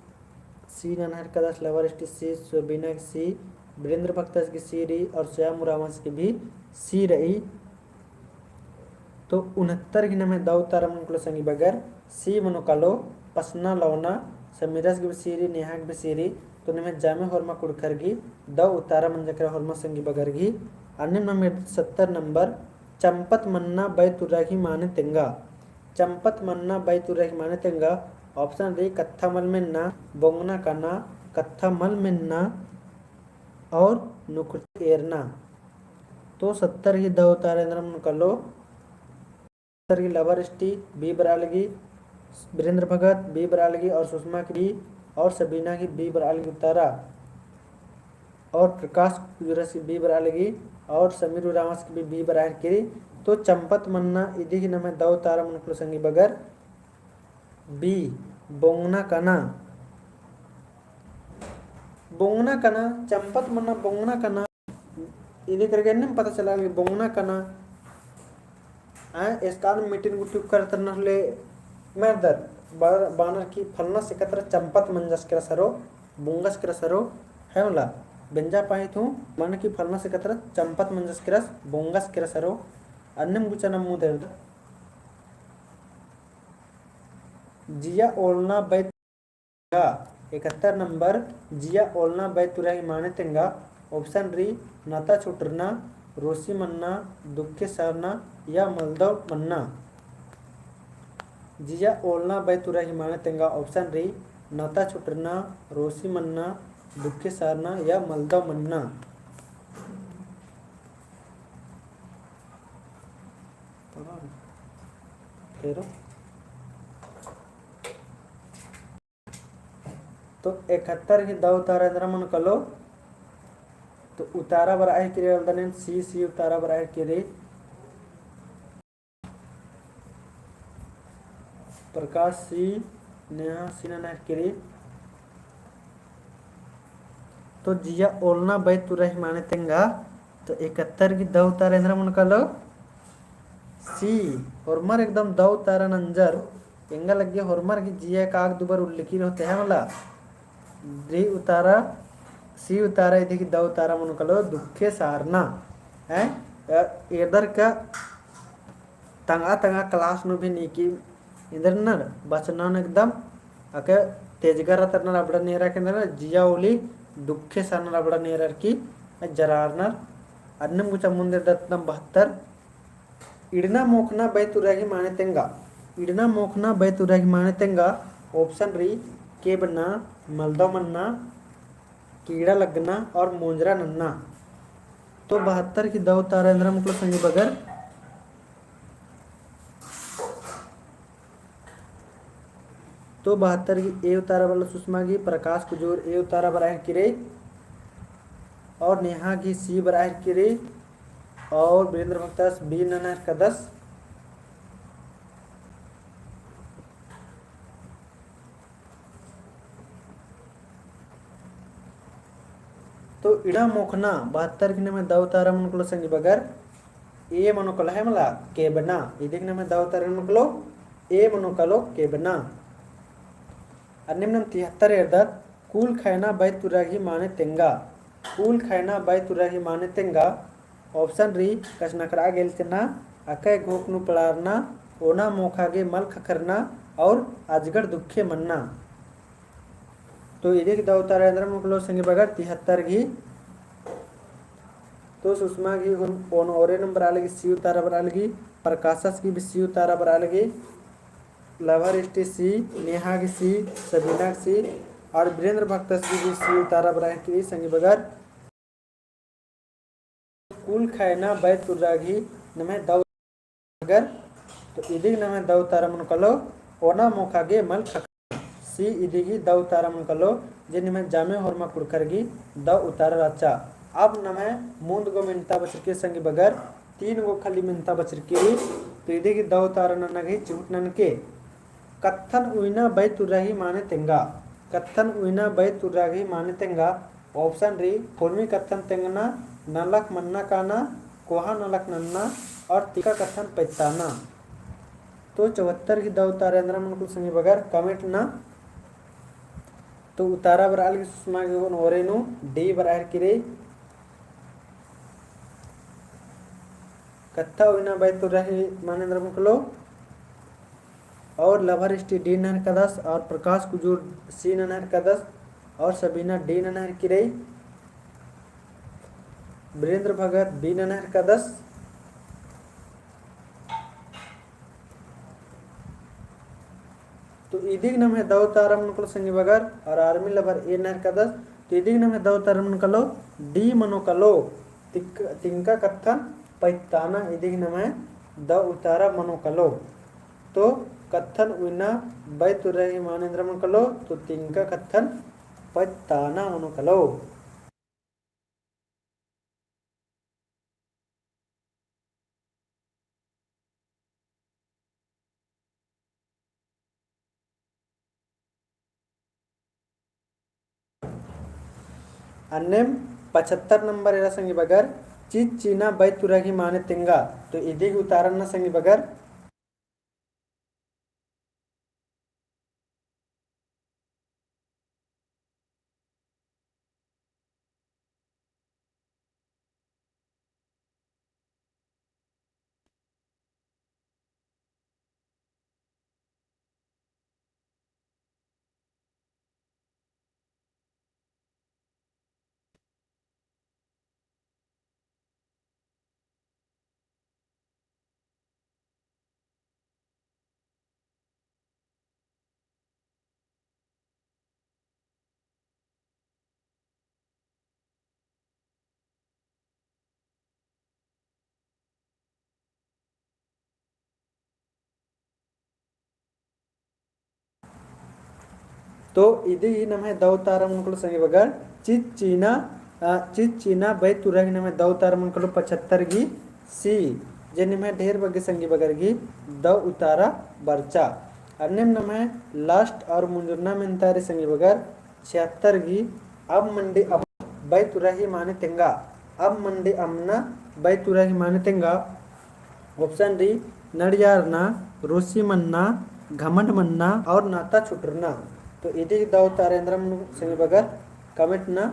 सी नना हेलरकदस, लभर स्टी सी, सोबिना गही सी, वीरेंद्र भगतस गही सी रई और सियाम उराँवस गही भी सी रई। तो उनहत्तर गही नम्है द उतारा मनो कालो संगी बगर, सी मनो कालो, पसना लवना, समीरास गही भी सी रई, नेहा गही भी सी रई। तो निम्है जामे होरमा कुँड़ुख़र गही द उतारा मंजा केरा होरमा संगी बगर गही। अन्नेम नम एरदत सत्तर नंबर, चंपत मन्ना बैतुरा गही माने तेंगा। चंपत मन्ना बैतुरा गही माने तेंगा, option रई, कत्था मल मेन्ना, बोंगना काना, कत्था मल मेन्ना और नुखरते एरना। तो सत्तर गही द उतारा एन्दरा मनो कालो, सत्तर गही लभर स्टी बी बरआ लगी, वीरेंद्र भगत बी बरआ लगी और सुषमा गही बी और सबिना गही बी बरआ लगी उतारा। और प्रकाश कुजूरस गही बी बरआ लगी और समीर उराँवस गही भी बी बरआ हेलरकी रई। तो चंपत मन्ना इदी गही नम्है द उतारा मनो कालो संगी बगर बी, बोंगना काना। बोंगना काना, चंपत मन्ना बोंगना काना। इदी करके एन्नेम पता चला कि बोंगना काना। आय, एसकान meeting गुट्ठी उक्कर तरना होले मेरदर, बा-, बानर की फलना से कतरा चंपत मंजस केरा सरो, बोंगस केरा सरो, है मला, बेंजा पाही थू, बानर की फलना से कतरा चंपत मंजस केरा, बोंगस केरा सरो, अन्नेम गुचा नम मुन्द एरदत। जिया ओलना बै तेंगा, इकहत्तर नंबर, जिया ओलना बैतुरा गही माने तेंगा, option रई, नता छुटरना, रोसी मन्ना, दुखे सरना या मलदव मन्ना। जिया ओलना बैतुरा गही माने तेंगा, option रई, नता छुटरना, रोसी मन्ना, दुखे सरना या मलदव मन्ना। फेरो तो इकहत्तर गही द उतारा एन्दरा मनो कालो। तो उतारा बरआ हेलरकी रई एरा लगदन, सी, सी उतारा बरआ हेलरकी रई। प्रकाश सी, नेहा सी नना हेलरकी रई। तो जिया ओलना बैतुरा गही माने तेंगा, तो इकहत्तर गही द उतारा एन्दरा मनो कालो। सी, होरमर एकदम द उतारा नंजर, एंगा लग्गी होरमर गही जिया काग दुबर उल्लेखी रओ ते है मला। डी उतारा, सी उतारा इदी गही द उतारा मनो कालो दुखे सारना। हैं? अ, एदर का तंगआ तंगआ class नू भी नीकी इन्दर नर बचना नू एकदम अके तेजगर तरनर अबड़ा नेरा केंदर, जिया ओली दुखे सानर अबड़ा नेरर की जरारनर। अन्नेम गुचा मुन्देर दत्तम बहत्तर। इड़ना मोखना बैतुरा गही माने तेंगा। इड़ना मोखना बैतुरा गही माने तेंगा। Option री केबना, मलदव मन्ना, कीड़ा लगना और मोंजरा नन्ना। तो बहत्तर गही दव उतारा एन्दरा मुखलो संगी बगर। तो बहत्तर गही ए उतारा बरआ लगी सुषमा गही, प्रकाश कुजूर ए उतारा बरआ हेलरकी रई, और नेहा गही C बरआ हेलरकी रई, और वीरेंद्र भगतस B नना हेलरकदस। तो इड़ा मोखना बहत्तर गही नम्है दव उतारा मनो कालो संगी बगर, ए मनो कालो है मला केबना। इदिगही नम्है दव उतारा मनो कालो, ए मनो कालो केबना। अन्नेम नाम तिहत्तर एरदत, कूल खैना बैतुरा गही माने तेंगा। कूल खैना बैतुरा गही माने तेंगा। Option री कछनखरआ गेल चेना, अकय घोख नू पड़ारना, ओना मोखा गे मल ख़क्खरना और अजगर दुखे मन्ना। तो इदिगही दव उतारा एन्दरा मनो कालो संगी बगर तिहत्तर गही। तो सुषमा गही ओन-, ओन ओरे नू बरआ लगी, C उतारा बरआ लगी, प्रकाशस गही भी C उतारा बरआ लगी, लभर स्टी C, नेहा गही C, सबीना गही C और वीरेंद्र भगतस गही भी C उतारा बरआ हेलरकी रई संगी बगर। कूल खैना बैतुरा गही नम्है दव बगर। तो इदिगही नम्है दव उतारा मनो कालो, ओना मोखा गे मल ख़क्खरना। C इदिगही दव उतारा मनो कालो, जे निम्है जामे होरमा कुँड़ुख़र गही दव उतारा रहचा। अब नम्है मुन्द गो मेन्ता बछरकी संगी बगर, तीन गो खाली मेन्ता बछरकी रई। तो इदिगही दव उतारा नना गही चिहुट ननके। कत्थन उइना बैतुरा गही माने तेंगा। कत्थन उइना बैतुरा गही माने तेंगा। Option री, होरमी कत्थन तेंगना, नलख मन्ना काना, कोहा नलख नन्ना और तिंका कत्थन पैत्ताना। तो चौहत्तर गही दव उतारा एन्दरा मनो कालो संगी बगर comment नना। तो उतारा बरआ लगी सुषमा गही ओन ओरे नू, D बरआ हेलरकी रई। कत्था उइना बैतुरा गही माने एन्दरा मनो कालो। और लभर स्टी D नना हेलरकदस और प्रकाश कुजूर C नना हेलरकदस और सबीना D नना हेलरकी रई। वीरेंद्र भगत B नना हेलरकदस। तो इदिगही नम्है दव उतारा मनो कालो संगी बगर और आर्मी लभर A नना हेलरकदस। तो इदिगही नम्है दव उतारा मनो कालो, D मनो कालो। तिक-, तिंका कत्थन पैत्ताना इदिगही नम्है दव उतारा मनो कालो। तो कत्थन उइना बैतुरा गही माने एन्दरा मनो कालो, तो तिंका कत्थन पैत्ताना मनो कालो। अन्नेम पचहत्तर नंबर एरा संगी बगर, चिच्चीना बैतुरा गही माने तेंगा। तो इदिगही उतारा नना संगी बगर। तो इदिगही नम्है दव उतारा मनो कालो संगी बगर, चिच्चीना, अ, चिच्चीना बैतुरा गही नम्है दव उतारा मनो कालो पचहत्तर गही C, जे निम्है ढेर बग्गे संगी बगर गही दव उतारा बरचा। अन्नेम नम्है last और मुंजुरना मेन्ता रई संगी बगर, छिहत्तर गही, अब मंडी अम्मना बैतुरा गही माने तेंगा। अब मंडी अम्मना बैतुरा गही माने तेंगा। Option री, नड़ियारना, रोसी मन्ना, घमंड मन्ना और नाता छुटरना। तो इदिगही दव उतारा एन्दरा मनो संगी बगर comment नना।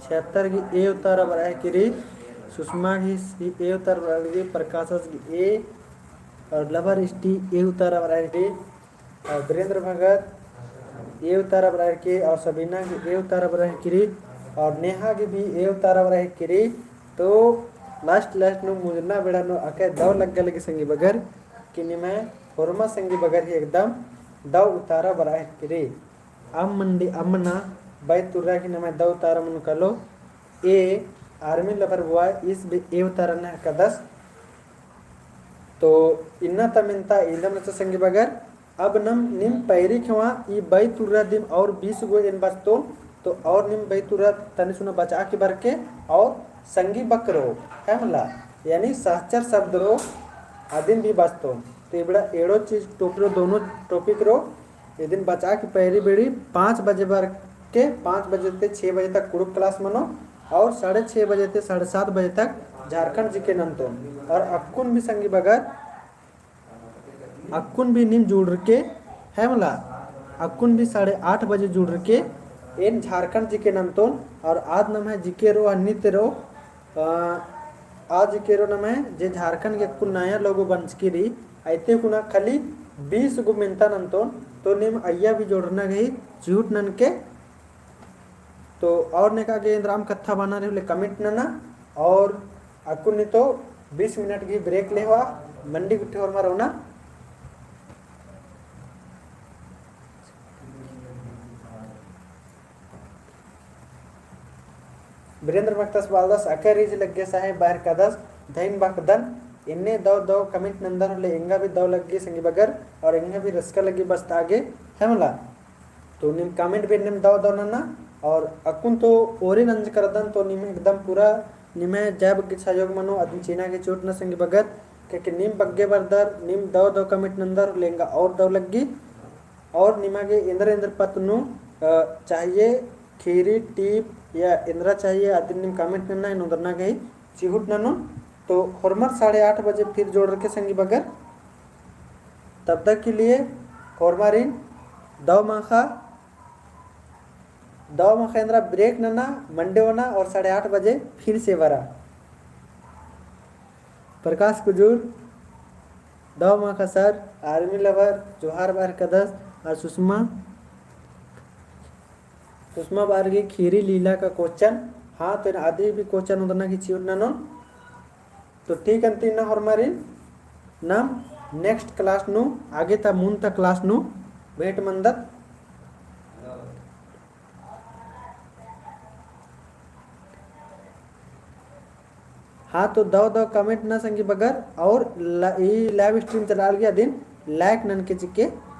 छिहत्तर गही A उतारा बरआ हेलरकी रई, सुषमा गही C A उतारा बरआ हेलरकी रई, प्रकाशस गही A और लभर स्टी A उतारा बरआ हेलरकी रई। और वीरेंद्र भगत ए उतारा बरआ हेलरी, और सबीना गे ए उतारा बरआ हेलरी, और नेहा गे भी ए उतारा बरआ हेलरी। तो last last नू मुंजना बेड़ा नू अकय दव लग्गा लगी संगी बगर कि निम्है होरमा संगी बगर ही एकदम दव उतारा बरआ हेलरी। अम्म मंडी अम्म ना बई तुर्रा की नम्है दव उतारा मनो कालो। ए army lover boy ईस भी ए उतारा नना हेलरकदस। तो इन्ना ता मेन्ता इन्दम रहचा संगी बगर। अब नम नीम पैरी खेवा ई बई तुर्रा दिम और बीस गो एन बचतोन। तो और नीम बई तुर्रा तनी सुना बचा की बरके और संगी बक्करो, है मला, यानी सहचर शब्द रो अदिन भी बचतोन। तो इबड़ा एड़ो चीज topic रो, दोनों topic रो इदिन बचा की पैरी बेड़ी पाँच बजे बरके, पाँच बजे ते छः बजे तक कुँड़ुख़ class मनो और साढ़े छः बजे ते साढ़े सात बजे तक झारखंड GK नन्तोन। और अक्कुन भी संगी बगर अक्कुन भी नीम जुड़रके, है मला, अक्कुन भी साढ़े आठ बजे जुड़रके एन झारखंड GK नन्तोन। और आद नम्है GK रो हन्नी ते रो, अ, आद GK रो नम्है जे झारखंड गे अक्कुन नया logo बंचकी रई, अइते कुना खाली बीस गो मेन्ता नन्तोन। तो नीम अइय्या भी जोड़रना गही चिहुट ननके। तो और नेका गे एन्दराम कत्था बअना रई होले comment नना। और अक्कुन नीतो बीस मिनट गही break लेवा, मंडी गुट्ठी होरमा रओना। वीरेंद्र भगतस बअदस अकय रीझ लग्गे सहे बरआ हेलरकदस, धइन बअदन। एन्ने दव दव comment नन्दर होले एंगा भी दव लग्गी संगी बगर, और एंगा भी रसका लग्गी बचता गे, है मला। तो नीम comment भी एन्नेम दव दव नना, और अक्कुन तो ओरे नंजकरदन, तो नीम एकदम पूरा नीम जय बग्गे सहयोग मनो, अदिन चिअना गे चिहुट नना संगी बगर, क्योंकि नीम बग्गे बरदर, नीम दव दव comment नन्दर होले एंगा और दव लग्गी। और निमा गे एन्दर एन्दर पत्त नू, अ, चाहिए, खीरी, टीप या एन्दरा चाहिए, अदिन नीम comment नना, एन ओन्दरना गही चिहुट ननोन। तो होरमर साढ़े आठ बजे फिर जोड़रके संगी बगर। तब तक के लिए होरमारिन दव माखा, दव माखा एन्दरा break नना, मंडी ओना और साढ़े आठ बजे फिर से बरआ। प्रकाश कुजूर, दव माखा sir, army lover, जोहार बरआ हेलरकदस, और सुषमा, सुषमा बरआ हेलरगी खीरी लीला का question। हाँ, तो एन अदी भी question ओन्दरना गही चिहुट ननोन। तो ठीक अन्ती ना होरमारिन, नम next class नू, आगे ता मुन्द ता class नू भेंट मंदत। हाँ, तो दव दव comment नना संगी बगर, और ला-, ई live stream चलालगी अदिन like ननके चिके